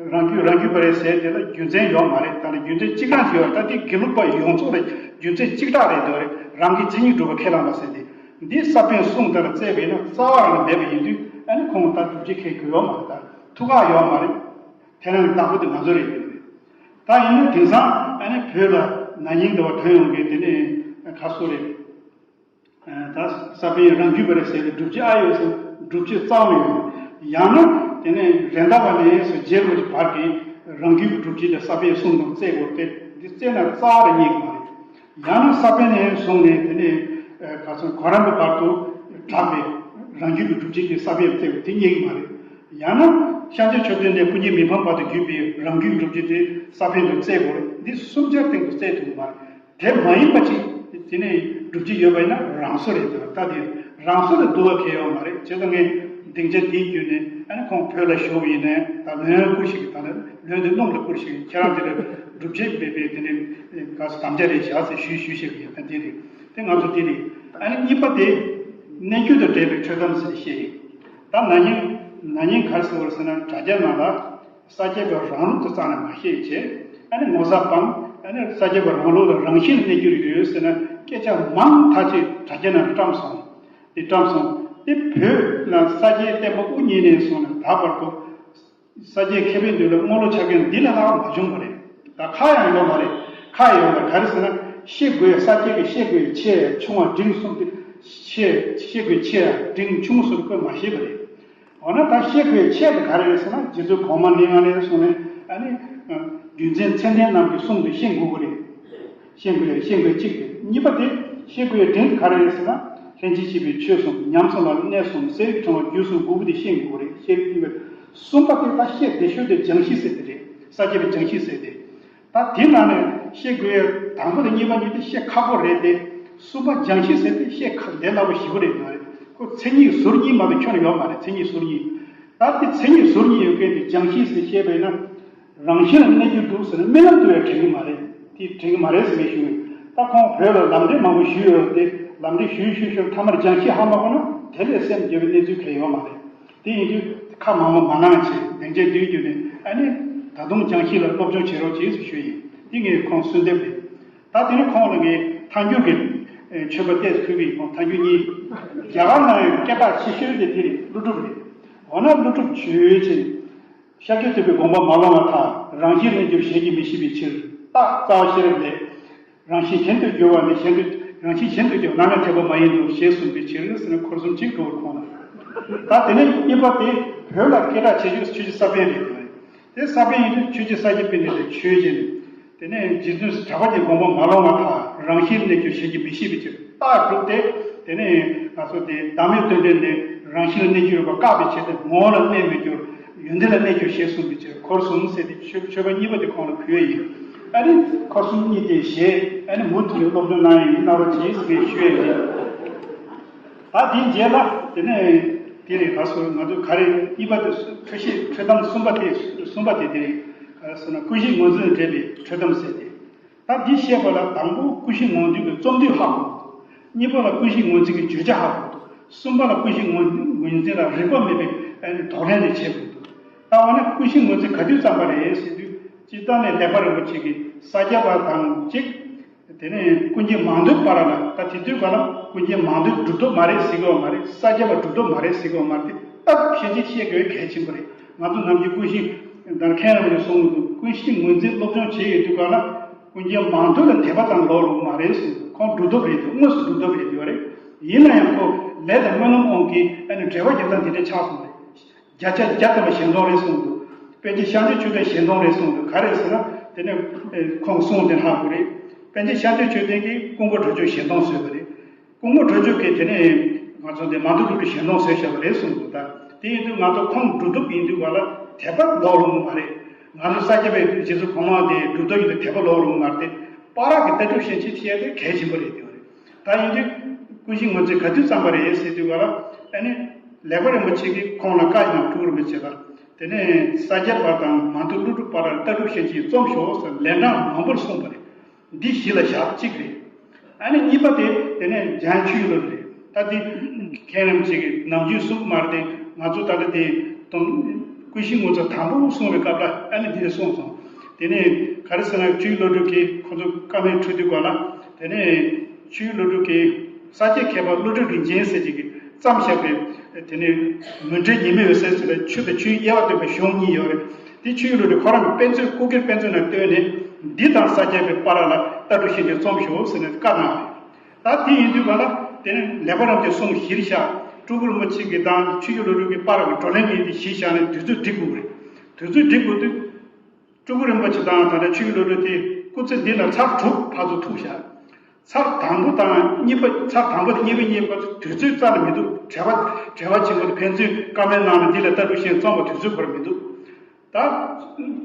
རང་རྒྱུད་རང་རྒྱུད་པ་རེད་ཟེར་དེ་ལ་རྒྱུ་མཚན་ཡོད་མ་རེད། ད་ནི་རྒྱུ་མཚན་གཅིག་རང་ཞིག་ཡོད་རེད། ད་དེ་དགེ་ལུགས་པ་ཡོངས་རྫོགས་ལ་རྒྱུ་མཚན་གཅིག་ཐག་རེད་འདུག་རེད། རང་གི་མཚན་ཉིད་སྒྲུབ་པ་ཁས་བླངས་པ་ཟེར་ཏེ། འདི་ས་པཎ་གསུང་ལྟར་བཙལ་བས་ན་རྩ་བ་རང་ལ་མེད་པ་ཡིན་དུས་ཨ་ནི་ཁོང་ད་སྒྲུབ་བྱེད་ཁས་ཀྱི་ཡོད་མ་རེད། ད་ཐུགས་ཁག་ཡོད་མ་རེད། དེ་རང་གི་བདག་པོ་དེ་ང་ཚོ་རེད་འདུག་རེད། ད་ཡིན་ན་དེང་སང་ཨ་ནི་བོད་ལ་ན་ནིང་འདྲ་བ་ཐོན་ཡོང་གི་དེ་ནས་ཁ་སོ་རེད། ད་ས་པཎ་རང་རྒྱུད་པ་རེད་ཟེར་ཏེ་སྒྲུབ་བྱེད་ཨ་ཡོད་ཟེར། སྒྲུབ་བྱེད་རྩ་བ་ཡོད། ཡང་ན་དེ་ནས་རེད་མདའ་བ་ནས་སུ་རྗེ་རིན་པོ་ཆེ་བར་གྱི་རང་རྒྱུད་ཀྱི་སྒྲུབ་བྱེད་དེ་ས་པཎ་གསུམ་དང་བརྩེ་དགོས་ཏེ། འདི་བརྩེ་ན་རྩ་བ་རེ་རྙེད་ཀྱི་མ་རེད། ཡང་ན་ས་པཎ་ནས་བཟུང་ནས་དེ་ནས་ག་ཚོད་གོ་རམས་པའི་བར་དུ་གྲགས་པའི་རང་རྒྱུད་ཀྱི་སྒྲུབ་བྱེད་ཀྱི་ས་པཎ་བརྩེ་བ་དེ་རྙེད་ཀྱི་མ་རེད། ཡང་ན་ཤཱཀྱ་མཆོག་ལྡན་ནས་ཀུན་མཁྱེན་མི་ཕམ་བར་དུ་བརྒྱུད་པའི་རང་རྒྱུད་སྒྲུབ་བྱེད་དེ་ས་པཎ་དུ་བརྩེ་དགོས་རེད། འདི་གསུམ་ཆར་སྟེང་དུ་བརྩེ་ཐུབ་ཀྱི་མ་རེད། དེ་མ་ཡིན་པ་ཅིག་དེ་ནས་སྒྲུབ་བྱེད་ཡོད་པ་ཡིན་ན་རང་བཟོ་རེད་འདུག་ད་དེ་རང་བཟོ་ལ་འདུ་བ་གལ་ཡོད་མ་རེད། བྱས་ཙང་ངས་སྡིངས་ཆ་དེའི་བརྒྱུད་ནས་ཨ་ནི་ཁོང་བོད་ལ་བཞུགས་ཡིན་ནའི་ད་ལོན་བསྐུར་ཞིག་གི་ད་ལོན་དེ་སྣུམ་ལ་བསྐུར་ཞིག་ཁྱེད་རང་དེ་ལ་སྒྲུབ་བྱེད་མེད་པའི་དེ་ནས་ག་ས་དམ་བཅའ་རེད་བཞག་ཟེར་ཞུས་ཞུས་བཤད་ཀྱི་ཡིན། ད་དེ་རེད། དེ་ང་ཚོ་དེ་རེད། ཨ་ནི་གཉིས་པ་དེ་གནས་འགྱུར་དང་འབྲེལ་བའི་འཁྲུལ་གཏམ་ཟེར་བཤད་ཡིན། ད་ན་ནིང་ན་ནིང་ག་རེ་ཟེར་བ་རེད་ཟེར་ན་དྲ་རྒྱ་ནང་ལ། ས་སྐྱ་པ་རང་ལུགས་དེ་རྩ་ནས་མ་བཤད་བྱས། ཨ་ནི་ངོ་ཚ་སྤངས། ཨ་ནི་ས་སྐྱ་པ་རང་ལུགས་ལ་རང་བཞིན་གནས་འགྱུར་ཡོད་ཟེར་ན་སྐད་ཆ་མང་ཐག་ཆོད་དྲ་རྒྱ་ནང་ལ་བཀྲམ་སོང་། དེ་བཀྲམ་སོང་། དེ་བོད་ལ་ས་སྐྱའི་བསྟན་པ་དབུ་བརྙེས་ནས་བཟུང་ནས་ད་བར་དུ་ས་སྐྱའི་མཁས་པའི་མདུན་ལ་དམོད་བློ་འཆར་མཁན་འདི་ལས་ལྷག་མ་བྱུང་བ་རེད། ད་ཁ་ཡང་ཡོད་མ་རེད། ཁ་ཡང་ཡོད་མ་རེད། ག་རེ་ཟེར་ན་ཤེས་དགོས། ས་སྐྱ་པས་ཤེས་དགོས་ཆེ་ཆུང་བ་འབྲིང་གསུམ་དེ་ཤེས་ཤེས་དགོས་ཆེ་འབྲིང་ཆུང་གསུམ་བཀོད་མ་ཤེས་པ་རེད། འོ་ན་ད་ཤེས་དགོས་ཆེད་དུ་ག་རེ་རེད་ཟེར་ན། རྗེ་བཙུན་གོང་མ་ནས་ང་ནས་སོང་ནས་ཨ་ནི་རྒྱུད་འཛིན་མཚན་ལྡན་རྣམས་ཀྱི་གསུང་དུ་ཤེས་དགོས་ཀྱི་རེད། ཤེས་དགོས་ཤེས་དགོས་གཅིག་རེད། གཉིས་པ་དེ་ཤེས་དགོས་འབྲིང་ག་རེ་རེད་ཟེར་ན། ལྷན་ཅིག་སྐྱེས་པའི་ཆོས་གསུམ། ཉམས་སུ་བླང་བའི་གནས་གསུམ། གསལ་བའི་ཕྲེང་བ་རྒྱུད་གསུམ་དགུ་པོ་དེ་ཤེས་དགོས་ཀྱི་རེད། ཤེས་དགོས་གཅིག་རེད། གསུམ་པ་དེ་ད་ཤེས་བདེ་ཤོས་དེ་སྦྱང་གཞི་ཟེར་དེ་རེད། ས་སྐྱ་པའི་སྦྱང་གཞི་ཟེར་དེ། ད་དེ་ནང་ནས་ཤེས་དགོས་ཡ་དང་པོ་དང་གཉིས་པ་གཉིས་དེ་ཤེས་ཁག་པོ་རེད་དེ། གསུམ་པ་སྦྱང་གཞི་ཟེར་དེ་ཤེས་ཁག་ལས་སླ་པོ་ཞེ་པོ་རེད་འདུག་རེད། ཁོ་མཚན་ཉིད་ཟུར་གཉིས་མ་གཏོགས་ཁྱོན་ནས་ཡོད་མ་རེད། མཚན་ཉིད་ཟུར་གཉིས། ད་དེ་མཚན་ཉིད་ཟུར་གཉིས་ཡོད་མཁན་དེ་སྦྱང་གཞི་ཟེར་བཤད་པས་ན། རང་བཞིན་ལ་གནས་རྒྱུ་འདུག་ཟེར་ན་རྨི་ལམ་དུ་ཡང་དྲན་གྱི་མ་རེད། དེ་དྲན་གྱི་མ་རེད་ཟེར་ནས་ཞུ། ད་ཁོང་བོད་ལ་ལམ་འབྲས་མང་པོ་ཞུས་ཡོད་དེ། ལམ་འབྲས་ཞུས་ཞུས་ཞུས་མཐའ་མར་སྦྱང་གཞི་ཧ་མ་གོ་ན་དེ་ལས་སེམས་བདེ་བའི་གནས་ཚུལ་གང་ཡོད་མ་རེད། དེ་ཡིན་དུས་ཁ་མང་པོ་མ་གནང་བྱས་སྡིངས་ཆའི་མདུན་བརྒྱུད་ནས་ཨ་ནི་ད་དུང་སྦྱང་གཞི་ལ་སློབ་སྦྱོང་བྱེད་རོགས་གྱིས་ཟེར་ཞུས་ཡིན། འདི་ངའི་ཁོང་གསོལ་འདེབས་རེད། ད་དེ་ནི་ཁོང་ལ་ངས་ཐལ་འགྱུར་གྱི་མཆོད་པ་བལྟས་ཕུལ་གྱི་ཡིན། ཁོང་ཐལ་འགྱུར་གཉིས། རྒྱ་གར་ནང་ཡང་སྐད་གྲགས་ཆེ་ཤོས་དེ་དེ་རེད། ཀླུ་སྒྲུབ་རེད། འོ་ན་ཀླུ་སྒྲུབ་ཆོས་ཅན། ཤཱཀྱ་ཐུབ་པའི་དགོངས་པ་མ་ལོངས་པར་ཐལ། རང་བཞིན་གནས་འགྱུར་གཞན་གྱིས་མི་ཤེས་པའི་ཕྱིར། རྟགས་རྩ་བ་ཤེས་རབ་ལས། རང་བཞིན་གཞན་དུ་འགྱུར་བ་ནི་གཞན་དུ། རང་བཞིན་གཞན་དུ་འགྱུར་བ་ནམ་ཡང་དད་པ་མ་ཡིན་ནོ་ཞེས་གསུངས་པའི་ཕྱིར་ཟེར་ནས་འཁོར་གསུམ་གཅིག་འགྲོ་བར་ཁོང་ལ། ད་དེ་ནས་གཉིས་པ་དེ་བོད་ལ་སྐད་གྲགས་ཆེ་ཤོས་ཆོས་རྗེ་ས་པཎ་རེད་འདུག་དེ་ས་པཎ་ཡིན་དུས་ཆོས་རྗེ་ས་སྐྱ་པཎྜི་ཏ་ཆོས་ཅན། དེ་ནས་རྗེ་བཙུན་གྲགས་པ་ཅན་དགོངས་པ་མ་ལོངས་པར་ཐལ། རང་བཞིན་གནས་འགྱུར་གཞན་གྱིས་མི་ཤེས་པའི་ཕྱིར། རྟགས་གྲུབ་སྟེ། དེ་ནས་ང་ཚོ་དེ་བདག་མེད་རྟོགས་ལྡན་ནི་རང་བཞིན་ལ་གནས་འགྱུར་བ་བཀག་པའི་ཕྱིར་ཏེ། ངོ་བོ་ལ་གནས་མི་འགྱུར། ཡོན་ཏན་ལ་གནས་འགྱུར་ཞེས་གསུངས་པའི་ཕྱིར། འཁོར་གསུམ་ཟེར་ཏེ་མཆོད་མཆོད་པ་གཉིས་པ་དེ་ཁོང་ལ་ཕུལ་ཡ་ཡིན། ཨ་ནི་འཁོར་གསུམ་གཉིས་དེ་བཞེས། ཨ་ནི་མུ་མཐུད་ནས་སློབ་སྦྱོང་གནང་ཡ་ཡིན། གནང་རོགས་གྱིས་ཟེར་ཞུ་ཡ་ཡིན། ད་དེའི་རྗེས་ལ་དེ་ནས་དེ་རེད། ག་སོ་ང་ཚོ་ག་རེ་གཉིས་པ་དེ་འཁྲུལ་ཤེས་འཁྲུལ་གཏམ་གསུམ་པ་དེ། གསུམ་པ་དེ་དེ་རེད། ག་རེ་ཟེར་ན་ཀུན་གཞི་ངོས་འཛིན་འབྲེལ་བའི་འཁྲུལ་གཏམ་ཟེར་ཏེ། ད་འདི་བཤད་པ་ལ་དང་པོ་ཀུན་གཞི་ངོས་འཛིན་གྱི་རྩོམ་དུས་ཧ་གོ་འདུག་གཉིས་པ་ལ་ཀུན་གཞི་ངོས་འཛིན་གྱི་བརྗོད་བྱ་ཧ་གོ་འདུག་གསུམ་པ་ལ་ཀུན་གཞི་ངོས་ངོས་འཛིན་ལ་རིགས་པ་མེད་པའི་དོགས་ལན་རེ་བྱེད་དགོས་འདུག་ད་འོ་ན་ཀུན་གཞི་ངོས་འཛིན་ག་དུས་བརྩམས་པ་རེད་ཟེར་དུས། སྤྱིར་བཏང་ནས་ལེགས་པ་རིན་པོ་ཆེ་གིས་ས་སྐྱ་པ་དང་གཅིག་དེ་ནས་ཀུན་མཁྱེན་མང་ཐོས་བར་ལ། ད་དེ་དུས་ག་ལ་ཀུན་མཁྱེན་མང་ཐོས་གྲུབ་ཐོབ་མ་རེད་ཟེར་གི་ཡོད་མ་རེད། ས་སྐྱ་པ་གྲུབ་ཐོབ་མ་རེད་ཟེར་གི་ཡོད་མ་རེད། དེ་སྟབས་ཤེས་བྱེད་ཤེས་དགོས་གལ་ཆེན་པོ་རེད། ང་ཚོ་ནམ་རྒྱུན་ཀུན་གཞི་ད་མཁན་རིན་པོ་ཆེས་གསུངས་འདུག་ཀུན་གཞི་ངོས་འཛིན་སློབ་སྦྱོང་བྱེད་ཡོད་དུས་ག་ལ་ཀུན་མཁྱེན་མང་ཐོས་ལ་དད་པ་དང་ལོག་རུང་མ་རེད་གསུངས་འདུག་ཁོང་གྲུབ་ཐོབ་རེད་འདུག་དངོས་སུ་གྲུབ་ཐོབ་རེད་འདུག་རེད། ཡིན་ན་ཡང་ཁོ་ལས་དང་སྨོན་ལམ་དབང་གིས་ཨ་ནི་འབྲེལ་བ་རྒྱབ་སྟངས་དེ་འདྲ་ཆགས་སོང་རེད། བརྒྱ་ཆ་བརྒྱ་ཐམ་པ་གཞན་སྟོང་རེད་གསུངས་འདུག་པཎ་ཆེན་ཤཱཀྱ་མཆོག་ལྡན་གཞན་སྟོང་རེད་གསུངས་འདུག་ག་རེ་ཟེར་ན་དེ་ནས་ཁོང་གསུངས་དེ་ཧ་གོ་རེད། པཎ་ཆེན་ཤཱཀྱ་མཆོག་ལྡན་གྱིས་ཀུན་དགའ་གྲགས་ཆོས་གཞན་སྟོང་བཟོས་པ་རེད། ཀུན་དགའ་གྲགས་ཆོས་ཀྱིས་དེ་ནས་ང་ཚོ་འདི་མང་ཐོས་ཀླུ་སྒྲུབ་གཞན་སྟོང་བཟོས་བཞག་པ་རེད་གསུངས་འདུག་ད་དེ་ཡིན་དུས་ང་ཚོ་ཁོང་གྲུབ་ཐོབ་ཡིན་དུས་ག་ལ་དད་པ་ལོག་རུང་མ་རེད། ང་ཚོ་ས་སྐྱ་པའི་རྗེ་བཙུན་གོང་མ་དེ་གྲུབ་ཐོབ་ཡིན་དུས་དད་པ་ལོག་རུང་མ་རེད་དེ། བར་གྱི་ལྟ་གྲུབ་ཤན་འབྱེད་བྱེད་ཡ་དེ་གལ་ཆེན་པོ་རེད་འདུག་རེད། ད་ཡིན་དུས་ཀུན་གཞི་ངོས་འཛིན་ག་དུས་བརྩམས་པ་རེད་ཟེར་དུས་ག་ལ་ཨ་ནི་ལེགས་པ་རིན་པོ་ཆེ་གིས་ཁོང་ལ་བཀའ་གནང་། སྤྲུལ་སྐུ་རིན་པོ་ཆེ་ལ། དེ་ནས་ས་སྐྱ་པ་དང་མང་ཐོས་ཀླུ་སྒྲུབ་བར་ལ་ལྟ་གྲུབ་ཤན་འབྱེད་རྩོམ་ཤོག་ཟེར་ལན་གྲངས་མང་པོར་གསུངས་པ་རེད། འདི་གཞི་ལ་བཞག་གཅིག་རེད། ཨ་ནི་གཉིས་པ་དེ་དེ་ནས་འཇམ་དབྱངས་ཆོས་ཀྱི་བློ་གྲོས་རེད། ད་འདི་མཁན་རིན་པོ་ཆེ་གིས་ནམ་རྒྱུན་གསུངས་མ་རེད་དེ། ང་ཚོ་ད་ལྟ་དེ་དང་ཀུན་གཞི་ངོས་འཛིན་དང་པོ་གསུངས་པའི་སྐབས་ལ་ཨ་ནི་འདི་གསུངས་སོང་། དེ་ནས་ག་རེ་ཟེར་ན་ཆོས་ཀྱི་བློ་གྲོས་ཀྱིས་ཁོ་ཚོ་བཀའ་མོལ་འཕྲོད་དུས་ག་ལ་དེ་ནས་ཆོས་ཀྱི་བློ་གྲོས་ཀྱིས་ས་སྐྱའི་མཁས་པ་བློ་གྲོས་རིན་ཆེན་ཟེར་ཅིག་གིས་བརྩམས་བཞག་པའི་དེ་ནས་མུན་བྲལ་ཉི་མའི་འོད་ཟེར་ཟེར་བའི་ཆོས་དང་ཆོས་དབྱེ་བ་སྟོན་པའི་གཞུང་གཉིས་ཡོད་རེད། དེ་ཆོས་ཀྱི་བློ་གྲོས་ཁོ་རང་གི་དཔེ་མཛོད་སྐུ་སྒེར་དཔེ་མཛོད་ནང་བཏོན་ནས་འདི་དང་ས་སྐྱ་པའི་བར་ལ་ལྟ་གྲུབ་ཤན་འབྱེད་རྩོམ་ཤོག་ཟེར་ནས་བཀའ་གནང་བ་རེད། ད་དེ་ཡིན་དུས་ག་ལ་དེ་ནས་ལེགས་པ་རིན་པོ་ཆེའི་གསུང་གཞིར་བཞག་སྤྲུལ་སྐུ་རིན་པོ་ཆེ་གི་དང་ཆོས་ཀྱི་བློ་གྲོས་ཀྱི་བར་གྱི་བགྲོ་གླེང་གི་དེ་གཞི་བཞག་ནས་དུས་ཚོད་སྒྲིག་དགོས་རེད། དུས་ཚོད་སྒྲིག་དགོས་དུས། སྤྲུལ་སྐུ་རིན་པོ་ཆེ་དང་ད་ལྟ་ཆོས་ཀྱི་བློ་གྲོས་དེ་སྐུ་ཚེ་འདི་ལ་ཚར་དྲུག་ཕར་ཚུར་ཐུག་བཞག་ཚར་དང་པོ་དང་གཉིས་པ། ཚར་དང་པོ་དང་གཉིས་པ་གཉིས་པ་དུས་ཚོད་རྩ་ནས་མི་འདུག་བྲེལ་བ་བྲེལ་བ་ཆེན་པོ་དེ་ཕན་ཚུན་བཀའ་མོལ་གནང་ནས་འདི་ལ་ལྟ་གྲུབ་བཤད་རྩོམ་པ་དུས་ཚོད་འཁོར་མི་འདུག་ད་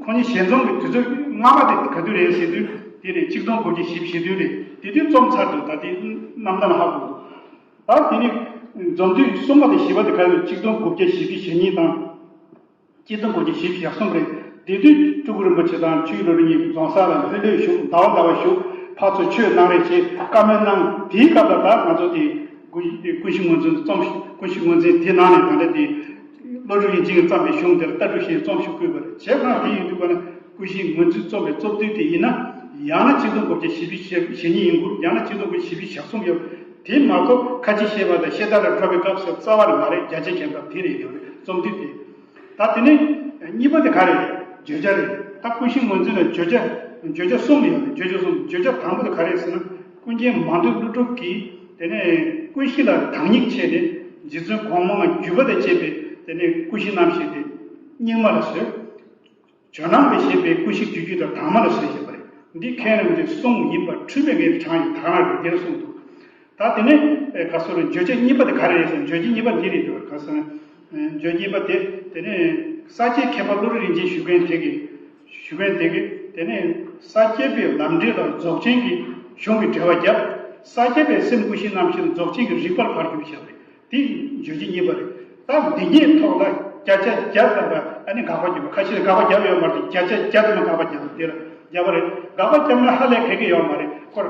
ཁོ་གཉིས་ཞལ་འཛོམས་ཀྱི་དུས་ཚོད་སྔ་མ་དེ་ག་དུས་རེད་ཟེར་དུས་དེ་རེད། ཆིག་སྟོང་དགུ་བརྒྱ་བཞི་བཅུ་ཞེ་བདུན་རེད། དེ་དུས་རྩོམ་ཚར་འདུག་ད་དེ་རྣམ་ཐར་ལ་ཧ་གོ་འདུག་ད་དེ་ནི་འཛོམས་དུས་གསུམ་པ་དང་བཞི་པ་དེ་ག་རེ་རེད། ཆིག་སྟོང་དགུ་བརྒྱ་བཞི་བཅུ་ཞེ་གཉིས་དང་། ཆིག་སྟོང་དགུ་བརྒྱ་བཞི་བཅུ་ཞེ་གསུམ་རེད། དེ་དུས་སྤྲུལ་སྐུ་རིན་པོ་ཆེ་དང་ཆོས་ཀྱི་བློ་གྲོས་གཉིས་རྫོང་སར་ལ་ལྷོད་ལྷོད་བཞུགས། ཟླ་བ་ཟླ་བ་བཞུགས། ཕར་ཚུར་ཆོས་གནང་རེས་བྱས། བཀའ་མོལ་གནང་། དེའི་སྐབས་ལ་ད་ང་ཚོ་དེ་ཀུན་ཀུན་གཞི་ངོས་འཛིན་རྩོམ། ཀུན་གཞི་ངོས་འཛིན་དེ་ནང་ནས་ད་ལྟ་དེ་བློ་གྲོས་དབྱིག་འཛིན་གྱིས་བརྩམས་པའི་གཞུང་དེར་ལྟ་གྲུབ་བཤད་རྩོམ་ཞིག་བཀོད་པ་རེད། བྱས་ཙང་དེ་ཡིན་དུས་ག་ལ་ཀུན་གཞི་ངོས་འཛིན་རྩོམ་པའི་རྩོམ་དུས་དེ་ཡིན་ན། ཡང་ན་ཆིག་སྟོང་དགུ་བརྒྱ་བཞི་བཅུ་ཞེ་གཉིས་ཡིན་དགོས། ཡང་ན་ཆིག་སྟོང་དགུ་བརྒྱ་བཞི་བཅུ་ཞེ་གསུམ་ཡོད། དེ་མ་གཏོགས་ཁ་ཆེ་བཤད་པ་དང་བཤད་གྲྭ་ལ་འགྲོ་བའི་སྐབས་སུ་རྩ་བ་ནས་མ་རེད། བརྒྱ་ཆ་བརྒྱ་ཐམ་པ་དེ་རེད་ཡོད་རེད། རྩོམ་དུས་དེ། ད་དེ་ནས་གཉིས་པ་དེ་ག་རེ་རེད། བརྗོད་བྱ་རེད། ད་ཀུན་གཞི་ངོས་འཛིན་ལ་བརྗོད་བྱ། བརྗོད་བྱ་གསུམ་ཡོད་རེད། བརྗོད་བྱ་གསུམ། བརྗོད་བྱ་དང་པོ་དེ་ག་རེ་རེད་ཟེར་ན། ཀུན་མཁྱེན་མང་ཐོས་ཀླུ་སྒྲུབ་ཀྱིས་དེ་ནས་ཀུན་གཞི་ལ་དྭགས་སྙིགས་ཕྱེ་སྟེ། རྗེ་བཙུན་གོང་མ་བརྒྱུད་པ་དང་བཅས་པའི་དེ་ནས་ཀུན་གཞི་རྣམ་བཤད་དེ་རྙིང་མ་ལ་བཟོས། ཇོ་ནང་པས་བཤད་པའི་ཀུན་གཞི་བསྡུས་རྒྱུད་དང་དྭངས་མ་ལ་བཟོས་བཞག་པ་རེད། འདི་མཁན་རིན་པོ་ཆེའི་གསུང་ཡིན་པར་འཁྲུལ་མེད་ངེས་པའི་གྲངས་ཡིན། དག་སྣང་རེད། འདིར་གསུངས་འདུག་ད་དེ་ནས་ཨེ་ག་སོ་རེ། བརྗོད་བྱ་གཉིས་པ་དེ་ག་རེ་རེད་ཟེར་ན། བརྗོད་བྱ་གཉིས་པ་འདི་རེད་འདུག་ག་སོ་རེ། ཨེ་བརྗོད་གཉིས་པ་དེ་དེ་ནས་ས་སྐྱའི་མཁས་པ་བློ་གྲོས་རིན་ཆེན་ཞུ་མཁན་དེ་གིས། ཞུ་མཁན་དེ་གིས་དེ་ནས་ས་སྐྱ་པའི་ལམ་འབྲས་ལ་རྫོགས་ཆེན་གྱི་གཞུང་གི་འགྲེལ་པ་བརྒྱབ། ས་སྐྱ་པའི་སེམས་ཀུན་གཞི་རྣམ་བཤད་རྫོགས་ཆེན་གྱི་རིགས་པར་ཕར་བསྒྱུར་བཞག་པ་རེད། དེ་བརྗོད་བྱ་གཉིས་པ་རེད། ད་འདི་གཉིས་ཐོག་ལ་བརྒྱ་ཆ་བརྒྱ་ལྡན་པ། ཨ་ནི་དགག་པ་བརྒྱབ་པ། ཁ་ཤས་ལ་དགག་པ་བརྒྱབ་ཡོད་མ་རེད། བརྒྱ་ཆ་བརྒྱ་ལྡན་པ་དགག་པ་བརྒྱབ་པ་འདིར་བརྒྱབ་པ་རེད། དགག་པ་བརྒྱབ་ན་ཧ་ལས་ག་གེ་ཡོད་མ་རེད། ཁོར་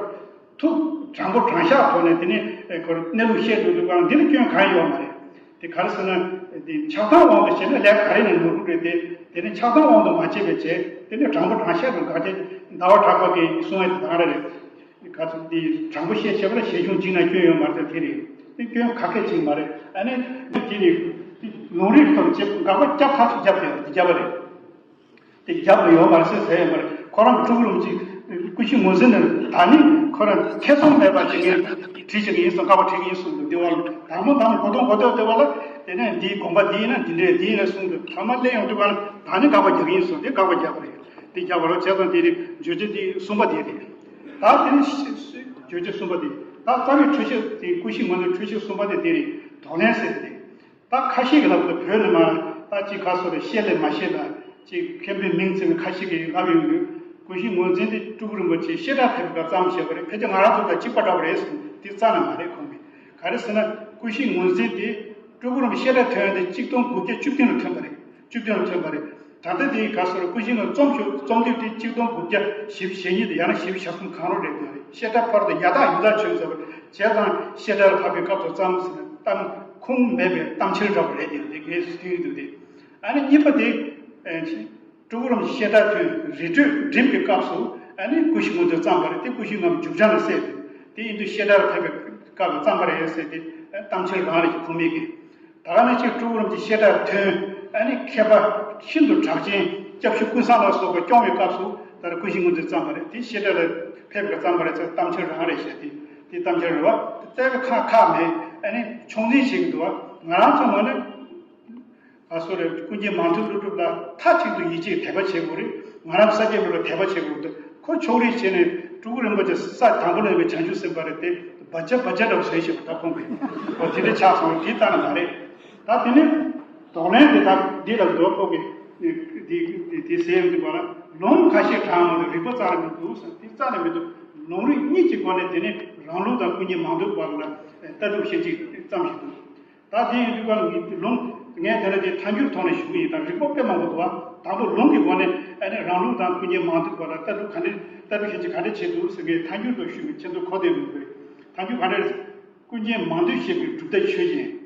ཐུགས་དྲང་པོ་དྲང་བཞག་ཐོག་ནས་དེ་ནས་ཁོར་གནས་ལུགས་བཤད་འདུག་འདུག་ག་འདི་ལ་སྐྱོན་གང་ཡོད་མ་རེད། དེ་ག་རེ་ཟེར་ན། དེ་ཆགས་སྡང་དབང་དུ་བྱས་ན་ལས་ག་རེ་ནས་ནོར་འཁྲུལ་རེད་དེ། དེ་ནས་ཆགས་སྡང་དབང་དུ་མ་བྱས་པའི་བྱས། དེ་ནས་དྲང་པོ་དྲང་བཞག་ཏུ་དགག་བྱ། ཟླ་བ་གྲགས་པ་གིས་གསུང་ཡ་དེ་དང་རེ་རེད། ག་ཚོད་འདི་དྲང་པོ་བཤད་བྱས་པ་ལ་ཞལ་གཞུང་བྱིངས་ན་སྐྱོན་ཡོད་མ་རེད། དེ་རེད། དེ་སྐྱོན་ག་གེ་ཅིག་མ་རེད། ཨ་ནི་འདི་དེ་རེད། ལུང་རིགས་ཐོག་ནས་དགག་པ་བརྒྱབ་ཐག་ཆོད་བརྒྱབ་དེ་བརྒྱབ་པ་རེད། དེ་བརྒྱབ་པ་ཡོད་མ་རེད་ཟེར་ཟེར་ཡོད་མ་རེད། ཁོ་རང་གི་སྤྲུལ་སྐུ་རིན་པོ་ཆེ་ཀུན་གཞི་ངོས་འཛིན་ནས། ད་ནི་ཁོ་རང་ཐེ་ཚོམ་མེད་པ་ཅིག་ངས་བྲིས་བྱེད་ཀྱི་ཡིན་གསུངས། དགག་པ་བྲིས་ཀྱི་ཡིན་གསུངས་འདུག་འདི་བ་ལ་དང་པོ་དང་གོ་དོན་གོ་ཐོས་བསྡད་པ་ལ། དེ་ནས་འདིའི་དགོངས་པ་འདི་ཡིན་ན་འདི་འདྲས། འདི་ཡིན་ན་གསུངས་འདུག་ཐ་མ་སླེབས་ཡོང་དུས་ག་ལ་ད་ནི་དགག་པ་རྒྱག་གི་ཡིན་གསུངས། དེ་དགག་པ་རྒྱག་པ་རེད། དེ་རྒྱབ་བ་རོ་བྱས་ཙང་དེ་རིང་བརྗོད་བྱ་དེ་གསུམ་པ་དེ་རེད། ད་དེ་ནི་བརྗོད་བྱ་གསུམ་པ་དེ། ད་རྩ་བའི་འཁྲུལ་བཤད་དེ། ཀུན་གཞི་ངོས་འཛིན་འཁྲུལ་བཤད་གསུམ་པ་དེ་དེ་རེད། གདོང་ལེན་ཟེར་དེ། ད་ཁ་ཤས་ཀྱི་ལབ་དུས་བོད་ནས་མར་ད་ཅིག་ག་སོ་རེ། བཤད་ལས་མ་བཤད་ལ་ཅིག་མཁན་པོའི་མིང་བརྩི་བའི་ཁ་ཤས་ཀྱིས་ལབ་ཡོང་དུས། ཀུན་གཞི་ངོས་འཛིན་དེ་སྤྲུལ་སྐུ་རིན་པོ་ཆེ་བཤད་གྲྭར་ཕེབས་པའི་སྐབས་བརྩམས་བཞག་པ་རེད། ཕལ་ཆེར་ང་རང་ཚོ་དང་གཅིག་པ་འདྲ་བ་རེད་གསུངས། དེ་རྩ་ནས་མ་རེད། ཁོང་གིས་ག་རེ་ཟེར་ན། ཀུན་གཞི་ངོས་འཛིན་དེ་སྤྲུལ་སྐུ་རིན་པོ་ཆེ་བཤད་གྲྭར་ཐོན་ཡོང་དུས་ཆིག་སྟོང་དགུ་བརྒྱ་བཅུ་བདུན་ལ་ཐོན་པ་རེད། བཅུ་བདུན་ལ་ཐོན་པ་རེད། ད་ལྟ་དེ་ག་སོ་རེ། ཀུན་གཞི་ངོས་རྩོམ་ཞུ་རྩོམ་དུས་དེ་ཆིག་སྟོང་དགུ་བརྒྱ་བཞི་བཅུ་ཞེ་གཉིས་དང་ཡང་ན་བཞི་བཅུ་ཞེ་གསུམ་གང་རུང་རེད་འདོད་རེད། བཤད་གྲྭ་ཕར་དུ་ཡར་ཐག་ཡུར་ཐག་བྱུང་ཟེར་བ་བྱས་ཙང་། བཤད་གྲྭར་ཕེབས་པའི་སྐབས་སུ་བརྩམས་ཟེར་ན་གཏམ་ཁུངས་མེད་པའི་གཏམ་འཆལ་འདྲ་བོ་རེད། དེ་དེ་གས་སུ་ཐིག་འདུག་དེ། ཨ་ནི་གཉིས་པ་དེ། ཨེ། སྤྲུལ་སྐུ་རིན་པོ་ཆེ་བཤད་གྲྭར་ཐོན། རི་ཁྲོད་འགྲིམ་པའི་སྐབས་སུ་ཨ་ནི་ཀུན་གཞི་ངོས་འཛིན་བརྩམས་པ་རེད། དེ་ཀུན་གཞི་ངོས་མཇུག་བྱང་ལ་གསལ་འདུག་དེ་ཡིན་དུས་བཤད་གྲྭར་ཕེབས་པའི་སྐབས་ལ་བརྩམས་པ་རེད་ཟེར་ཏེ་གཏམ་འཆལ་རང་རེད། ཁུངས་མེད་ཀི། ད་ག་ནང་བཞིན་སྤྲུལ་སྐུ་རིན་པོ་ཆེ་བཤད་གྲྭར་ཐོན། ཨ་ནི་མཁས་པ་ཤིན་ཏུ་གྲགས་ཅན་སྐྱབས་ཆོས་ཀུན་བཟང་ལ་སོགས་པ་སྐྱོང་བའི་སྐབས་སུ་ད་ཀུན་གཞི་ངོས་འཛིན་བརྩམས་པ་རེད། དེ་བཤད་གྲྭ་ལ་ཕེབས་པའི་བརྩམས་པ་རེད་ཟེར། གཏམ་འཆལ་རང་རེད་ཟེར་ཏེ། དེ་གཏམ་འཆལ་རེད་བ། རྩ་བའི་ཁ་ཁ་མེད། ཨ་ནི་ཕྱོགས་འཛིན་བྱེད་ཀྱི་འདུག་བ། ང་རང་ཚོ་ངོས་ནས། ཨ་སོ་རེ། ཀུན་མཁྱེན་མང་ཐོས་ཀླུ་སྒྲུབ་ལ་མཐའ་གཅིག་ཏུ་ཡིད་ཆེས་དད་པ་བྱེད་དགོས་རེད། ང་རང་ས་སྐྱའི་བློ་ལ་དད་པ་བྱེད་དགོས་རེད། ཁོ་ཕྱོགས་རིས་བྱས་ནས་སྤྲུལ་སྐུ་རིན་པོ་ཆེ་ས་དང་པོ་ལ་ཡོད་པའི་བྱང་ཆུབ་སེམས་དཔའ་རེད་དེ། བ་ཇ་བ་ཇ་འདྲ་བོ་བཟོས་ཤེས་པ་ད་ཁོང་གིས། འོ་དེ་འདྲ་ཆགས་སོང་བ་དེ་ལྟ་ན་མ་རེད། ད་དེ་ནས་གདོང་ལེན་དེ་དག་འདི་ལ་འདུག་ཁོང་གིས་དེ་དེ་དེ་ཟེར་ཡོང་དུས་པ་ལ། ལུང་ཁ་ཤས་དྲངས་མ་གཏོགས་རིགས་པ་རྩ་ནས་མི་འདུག་ཟེར། དེ་རྩ་ནས་མི་འདུག་ལུང་རིགས་གཉིས་ཀྱི་སྒོ་ནས་དེ་ནས་རང་ལུགས་དང་ཀུན་མཁྱེན་མང་ཐོས་བར་ལ་ལྟ་གྲུབ་བཤད་ཅིག་ཙམ་ཞིག་འདུག་ད་དེ་ཡིན་དུས་ཀ་ལུང་ངས་དེ་ལ་དེ་ཐལ་འགྱུར་ཐོག་ནས་ཞུ་གི་ཡིན། ད་རིགས་པ་དཔེ་མང་པོ་འདུག་བ། དང་པོ་ལུང་གི་སྒོ་ནས་ཨ་ནི་རང་ལུགས་དང་ཀུན་མཁྱེན་མང་ཐོས་བར་ལ་ལྟ་གྲུབ་ག་འདྲ། ལྟ་གྲུབ་བཤད་ཅིག་ག་འདྲ་བྱས་འདུག་ཟེར་མཁན་ཐལ་འགྱུར་དུ་ཞུས་པའི་ཁྱེད་ཚོ་གོ་བདེ་མི་འདུག་ཐལ་འགྱུར་ག་འདྲ། ཀུན་མཁྱེན་མང་ཐོས་བཤད་པའི་གྲུབ་མཐའ་ཆོས་ཅན།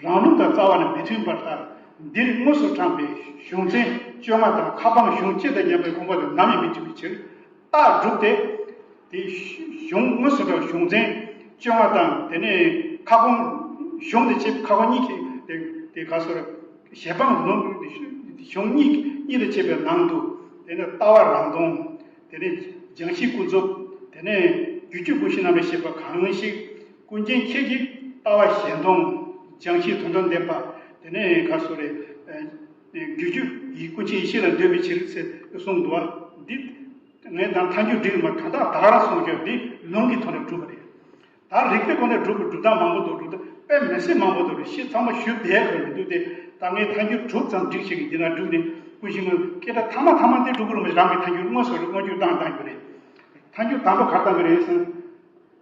རང་ལུགས་དང་རྩ་བ་ནས་མི་མཐུན་པར་ལྟར། འདིར་དངོས་སུ་དྲངས་པའི་གཞུང་ཚན་བཅོ་ལྔ་དང་ཁ་འཕངས་གཞུང་སྤྱི་དང་མཉམ་པའི་དགོངས་པ་དེ་ནམ་ཡང་མི་འཆུག་པའི་ཕྱིར། རྟགས་གྲུབ་སྟེ། དེ་གཞུང་དངོས་སུ་དྲངས་གཞུང་ཚན་བཅོ་ལྔ་དང་། དེ་ནས་ཁ་སྐོང་གཞུང་དང་བཅས་པའི་ཁ་སྐོང་གཉིས་ཀྱི་དེ་དེ་ག་སོ་རེ། ཞལ་འཕངས་ལུང་། གཞུང་གཉིས་གཉིས་དང་བཅས་པའི་ནང་དུ། དེ་ནས་ལྟ་བ་རང་སྟོང་། དེ་ནས་སྦྱང་གཞི་ཀུན་རྫོབ། དེ་ནས་རྒྱུད་སྤྱོད་ཀུན་གཞི་རྣམ་པར་ཤེས་པ་གང་ཞིག་ཀུན་མཁྱེན་ཁྱེད་ཀྱི་ལྟ་བ་གཞན་སྟོང་། སྦྱང་ཤེས་དོན་དམ་བདེན་པ། དེ་ནས་ག་སོ་རེད། ཨ་ཨ་རྒྱུ་རྒྱུ་ཡི་ཀུན་མཁྱེན་ཡེ་ཤེས་ལ་འདོད་པའི་ཕྱིར་ཟེར་གསུངས་འདུག་བ། འདི་ངས་ད་ཐལ་འགྱུར་འགྲིག་མ་གང་དག་ད་ག་རང་གསུངས་ཀྱང་འདི་ལུང་གི་ཐོག་ནས་གྲུབ་པ་རེད། ད་རིགས་པའི་སྒོ་ནས་སྒྲུབ་པའི་སྒྲུབ་སྟངས་མང་པོ་འདུག་སྒྲུབ་སྟངས་དཔེ་མི་སྲིད་མང་པོ་འདུག་རེད། ཤེས་ཚང་མ་ཞུ་བསྡད་དགོས་མི་འདུག་སྟེ། ད་ངས་ཐལ་འགྱུར་དྲུག་ཙམ་བསྒྲིགས་བྱེད་ཀྱི་འདི་ན་བསྒྲུབས་ནས་ཀུན་གཞི་དངོས་སྐད་གྲགས་ཐ་མ་ཐ་མ་འདི་སྤྲུལ་སྐུ་རིན་པོ་ཆེ་རང་གི་ཐལ་འགྱུར་དངོས་སུ་རེད། མངོན་གྱུར་བཏང་བཏང་རྒྱུ་རེད། ཐལ་འགྱུར་དང་པོ་ག་རེ་བཏང་གི་རེད་ཟེར་ན།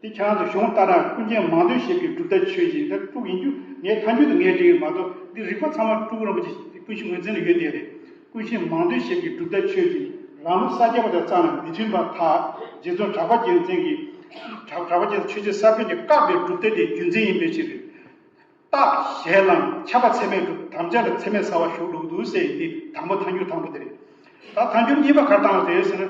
དེ་ཁྱེད་རང་ཚོ་གཞུང་ལྟར་ན་ཀུན་མཁྱེན་མང་ཐོས་ཞབས་ཀྱི་སྒྲུབ་ཐབས་ཆོས་ཅན། ད་དྲུག་ཡིན་རྒྱུ་ངས་ཐལ་འགྱུར་དུ་ངས་བྲིས་ཡོད་མ་གཏོགས། འདི་རིགས་པ་ཚང་མ་སྤྲུལ་སྐུ་རིན་པོ་ཆེ་ཀུན་གཞི་ངོས་འཛིན་ལ་ཡོད་དེ་རེད། ཀུན་མཁྱེན་མང་ཐོས་ཞབས་ཀྱི་སྒྲུབ་ཐབས་ཆོས་ཅན། རང་ལུགས་ས་སྐྱ་པ་དང་རྩ་ནས་མི་མཐུན་པར་ཐལ། རྗེ་བཙུན་གྲགས་པ་རྒྱལ་མཚན་གྱིས། གྲགས་གྲགས་པ་རྒྱལ་མཚན་ཆོས་རྗེ་ས་པཎ་གྱིས་བཀག་པའི་སྒྲུབ་ཐབས་དེ་རྒྱུ་མཚན་ཡིན་པའི་ཕྱིར། རྟགས་ཞལ་ལངས་ཁྱབ་པ་ཚད་མས་གྲུབ། དམ་བཅའ་ལ་ཚད་མས་གསལ་བ་ཞུགས་ལུགས་འདུག་ཟེར། འདི་དང་པོ་ཐལ་འགྱུར་དང་པོ་དེ་རེད། ད་ཐལ་འགྱུར་གཉིས་པ་ག་རེ་བཏང་ཟེར་ཟེར་ན།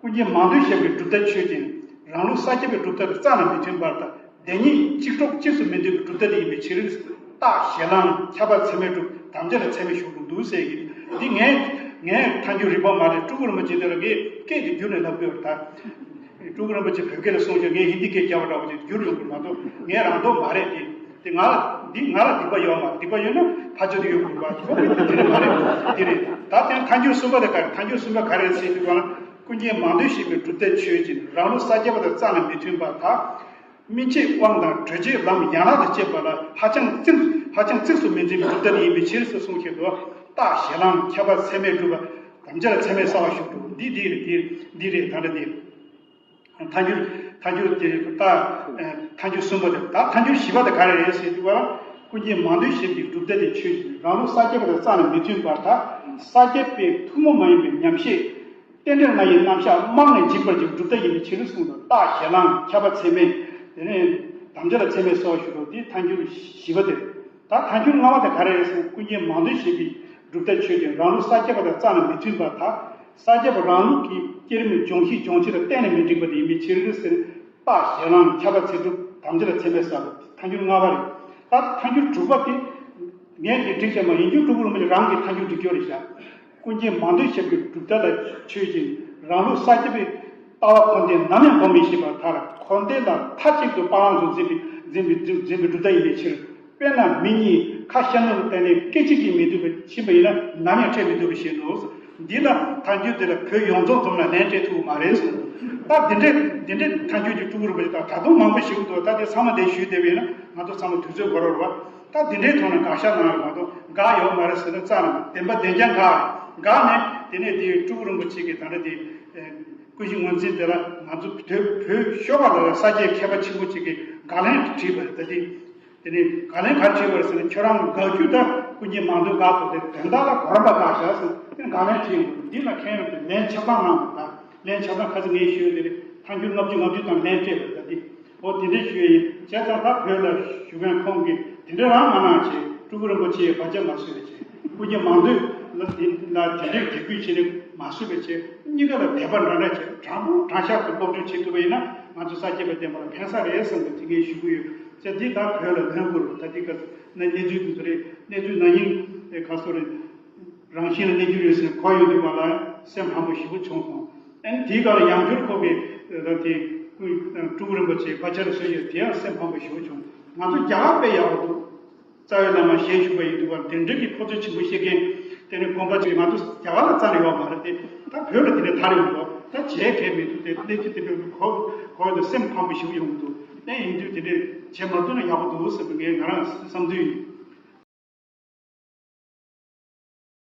ཀུན་མཁྱེན་མང་ཐོས་ཞབས་ཀྱི་སྒྲུབ་ཐབས་ཆོས་ཅན། རང་ལུགས་ས་སྐྱ་པའི་སྒྲུབ་ཐབས་དང་རྩ་ནས་མི་མཐུན་པར་ཐལ། བདེན་གཉིས་གཅིག་གྲོགས་གཅིག་སུ་མི་འདུས་པའི་སྒྲུབ་ཐབས་དེ་ཡིན་པའི་ཕྱིར། རྟགས་ཞལ་ལངས་ཁྱབ་པ་ཚད་མས་གྲུབ། དམ་བཅའ་ལ་ཚད་མས་ཞུགས་ལུགས་འདུག་ཟེར་གྱི། འདི་ངས་ངས་ཐལ་འགྱུར་རིག་པ་མ་རེད། སྤྲུལ་སྐུ་རིན་པོ་ཆེ་དེ་ལ་ངས་སྐད་དེ་བསྒྱུར་ནས་ལབ་དགོས་རེད་ད། སྤྲུལ་སྐུ་རིན་པོ་ཆེ་བོད་སྐད་ལ་གསུངས་ཀྱང་ངས་ཧིན་དི་སྐད་རྒྱབ་པ་འདྲ་བོ་ཅིག་བསྒྱུར་ཡོང་གི་མ་གཏོགས། ངས་རང་རྟོགས་མ་རེད་དེ། དེ་ང་ལ་འདི་ང་ལ་སྡིག་པ་ཡོད་མ་རེད། སྡིག་པ་ཡོད་ན་ཕར་ཕྱོགས་དེ་ཡོད་དགོས་པ་ཁོ་མི་དེ་དེ་མ་རེད། དེ་རེད། ད་དེ་ཐལ་འགྱུར་གསུམ་པ་དེ་ག་རེ། ཐལ་འགྱུར་གསུམ་པ་ག་རེ་ཟེར་དུས་ག་ལ། ཀུན་མཁྱེན་མང་ཐོས་ཞབས་ཀྱི་སྒྲུབ་ཐབས་ཆོས་ཅན། རང་ལུགས་ས་སྐྱ་པ་དང་རྩ་ནས་མི་མཐུན་པར་ཐལ། སྨིན་བྱེད་དབང་དང་གྲོལ་བྱེད་ལམ་ཡན་ལག་དང་བཅས་པ་ལ་ཧ་ཅང་གཙིགས་ཧ་ཅང་གཙིགས་སུ་མི་འཛིན་པའི་སྒྲུབ་ཐབས་ཡིན་པའི་ཕྱིར་ཟེར་གསུངས་ཤིང་འདུག་རྟགས་ཞལ་ལངས་ཁྱབ་པ་ཚད་མས་གྲུབ་པ། དམ་བཅའ་ལ་ཚད་མས་གསལ་བ་ཞུགས་འདུག་འདི་འདི་རེད། འདི་འདི་རེད། ད་འདྲ་འདི། ཐལ་འགྱུར་ཐལ་འགྱུར་དེ་རྟགས་ཐལ་འགྱུར་གསུམ་པ་དེ། ད་ཐལ་འགྱུར་བཞི་པ་དེ་ག་རེ་རེད་ཟེར་དུས་ག་ལ། ཀུན་མཁྱེན་མང་ཐོས་ཞབས་ཀྱི་སྒྲུབ་ཐབས་དེ་ཆོས་ཅན། རང་ལུགས་ས་སྐྱ་པ་དང་རྩ་ནས་མི་མཐུན་པར་ཐལ། ས་སྐྱ་པའི་ཐུན་མོང་མ་ཡིན་པའི་ཉམས་བཞེས། རྟེན་འབྲེལ་ལྔ་ཡི་རྣམ་གཞག་རྨང་ནས་འཇིག་པར་བྱེད་པའི་སྒྲུབ་ཐབས་ཡིན་པའི་ཕྱིར་གསུངས་དང་། རྟགས་ཞལ་ལངས་ཁྱབ་པ་ཚད་མས། དེ་ནས་དམ་བཅའ་ལ་ཚད་མས་གསལ་བ་ཞུགས་ལུགས་འདི་ཐལ་འགྱུར་བཞི་པ་དེ་རེད། ད་ཐལ་འགྱུར་ལྔ་པ་དེ་ག་རེ་རེད་ཟེར་ན། ཀུན་མཁྱེན་མང་ཐོས་ཞབས་ཀྱི་སྒྲུབ་ཐབས་ཆོས་ཅན། རང་ལུགས་ས་སྐྱ་པ་དང་རྩ་ནས་མི་མཐུན་པར་ཐལ། ས་སྐྱ་པ་རང་ལུགས་ཀྱི་སྐྱེ་རིམ་སྦྱོང་གཞི་སྦྱོང་བྱེད་དང་གཏན་ནས་མི་འགྲིག་པ་དེ་ཡིན་པའི་ཕྱིར་ཟེར། རྟགས་ཞལ་ལངས་ཁྱབ་པ་ཚད་གྲུབ། དམ་བཅའ་ལ་ཚད་མས་གསལ་བ། ཐལ་འགྱུར་ལྔ་པ་རེད། ད་ཐལ་འགྱུར་དྲུག་པ་དེ་ངས་ཀྱིས་བསྒྲིགས་བྱས་མ་ཡིན་རྒྱུ། སྤྲུལ་སྐུ་རིན་པོ་ཆེ་རང་གིས་ཐལ་འགྱུར་བསྒྲིགས་ཡོད་རེད་ཤག་ཀུན་མཁྱེན་མང་ཐོས་ཞབས་ཀྱི་སྒྲུབ་ཐབས་ལ་ཆོས་ཅན། རང་ལུགས་ས་སྐྱ་པའི་ལྟ་བ་འཁོར་འདས་ནམ་ཡང་སྒོམ་མི་ཤེས་པར་ཐལ། འཁོར་འདས་ལ་མཐའ་གཅིག་ཏུ་སྤང་བླང་དུ་འཛིན་པའི་འཛིན་པའི་འཛིན་པའི་སྒྲུབ་ཐབས་ཡིན་པའི་ཕྱིར། དཔེར་ན་མི་གཉིས་ཁ་ཤ་ནོར་བལྟས་ནས་སྐད་ཅིག་གིས་མི་སྡུག་པར་ཕྱིན་པ་ཡིན་ན་ནམ་ཡང་འཕྲད་མི་ཐུབ་པ་ཞིག་འདུག་འདི་ལ་ཐལ་འགྱུར་འདི་ལ་བོད་ཡོངས་རྫོགས་འཛོམས་ལ་ལན་སྤྲད་ཐུབ་མ་རེད་གསུངས། ད་འདི་འདྲའི་འདི་འདྲའི་ཐལ་འགྱུར་གྱི་སྤྲུལ་སྐུ་རིན་པོ་ཆེ་དང་ད་དུང་མང་པོ་ཞིག་འདུག་ད་དེ་ཚང་མ་འདིར་ཞུས་བསྡད་པ་ཡིན་ན་ང་ཚོ་ཚང་མ་དུས་ཚོད་འགོར་བ་རེད་བ། ད་འདི་འདྲའི་ཐོག་ནས་དགག་བཞག་གནང་རེད་མ་གཏོགས། དགག་ཡོད་མ་རེད་ཟེར་ན་རྩ་ནས་བདེན་པ་བདེན་རྐྱང་དགག་དགག་ནས་དེ་ནས་དེ་སྤྲུལ་སྐུ་རིན་པོ་ཆེ་གི་ད་ལྟ་དེ་ཀུན་གཞི་ངོས་འཛིན་དེ་ལ་ང་ཚོ་བོད་བོད་ཤོག་ཁག་ལ་ས་སྐྱའི་མཁས་པ་ཆེན་པོ་ཅིག་གིས་དགག་ལན་བྲིས་པ་རེད། ད་དེ། དེ་ནས་དགག་ལན་ག་རེ་བྲིས་པ་རེད་ཟེར་ན། ཁྱོད་རང་དགག་རྒྱུ་ད་ཀུན་མཁྱེན་མང་ཐོས་དགག་ཐུབ་སྟེ་དོན་དག་ལ་གོ་རིམ་པ་དགག་བཞག་ཟེར་དེ་ནས་དགག་ལན་བྲིས་ཡོང་དུས། འདི་ལ་མཁྱེན་ཡོང་དུས་ལན་ཆ་ཚང་གནང་དགོས། ད་ལན་ཆ་ཚང་ཁ་སང་ངས་ཞུས་དེ་རེད། ཐལ་འགྱུར་ལྔ་བཅུ་ང་བཅུ་དང་ལན་སྤྲད་པ་རེད། ད་འདི་འོ་དེ་འདྲས་ཞུས་ཡིན། བྱས་ཙང་ད་བོད་ལ་བཞུགས་མཁན་ཁོང་གིས་དེ་འདྲས་རང་མ་གནང་བྱས། སྤྲུལ་སྐུ་རིན་པོ་ཆེ་ཡི་བར་ཆད་མ་བཟོས་པ་བྱས། ཀུན་མཁྱེན་མང་ཐོས་ལ་དེ་ལ་དེ་འདྲས་དད་གུས་བྱས་ནས་མ་བཟོས་པ་བྱས། གཉིས་ཀ་ལ་དད་པ་འདྲ་འདྲ་བྱས། དྲང་པོ་དྲང་བཞག་ཏུ་སློབ་སྦྱོང་བྱེད་ཐུབ་པ་ཡིན་ན་ང་ཚོ་ས་སྐྱ་པའི་བསྟན་པ་ལ་ཕན་ས་རེད་བསམ་པའི་དེ་ངས་ཞུ་གི་ཡོད། བྱས་འདི་ད་བོད་ལ་ལོན་དགོས་རེད། ད་འདི་ག་ནས་གནས་ཚུལ་འདི་ཚོ་རེད། གནས་ཚུལ་ན་ཡིན་ག་སོ་རེད། རང་བཞིན་ལ་གནས་རྒྱུ་ཡོད་ཟེར་གོ་ཡོང་དུས་བ་ལ་སེམས་ཕམ་པོ་ཞེ་པོ་བྱུང་སོང་། ཨ་ནི་དེའི་སྐབས་ལ་ཡང་བསྐྱར་ཁོ་གིས་ད་དེ་སྤྲུལ་སྐུ་རིན་པོ་ཆེའི་བར་ཆད་ལ་བཟོས་ཡོད། དེ་ཡང་སེམས་ཕམ་པོ་ཞེ་པོ་བྱུང་། ང་ཚོ་རྒྱ་གར་དཔེ་ཡག་པོ་འདུག་རྩ་བའི་བླ་མ་ཞལ་བཞུགས་པ་ཡིན་དུས་བ་དེ་འདྲ་གི་ཁོ་ཚོའི་ཆེན་པོ་བཤད་མཁན་དེ་ནི་དགོན་པ་ཅིག་ང་ཚོ་རྒྱ་གར་ལ་རྩ་ནས་ཡོད་མ་རེད་དེ། ད་བོད་ལ་དེ་འདྲ་དར་ཡོང་འདུག་ད་བྱས་གལ་མི་འདུག་དེ་གནས་ཚུལ་དེ་འདྲ་གོ་གོ་ཡོང་དུས་སེམས་ཕམ་པོ་ཞེ་པོ་ཡོང་གི་འདུག་ཨེ་ཡིན་དུས་དེ་འདྲ་བྱས་མ་ཐུབ་ན་ཡག་པོ་འདུག་ཟེར་བ་ངས་ང་རང་བསམ་ཚུལ་ཡིན།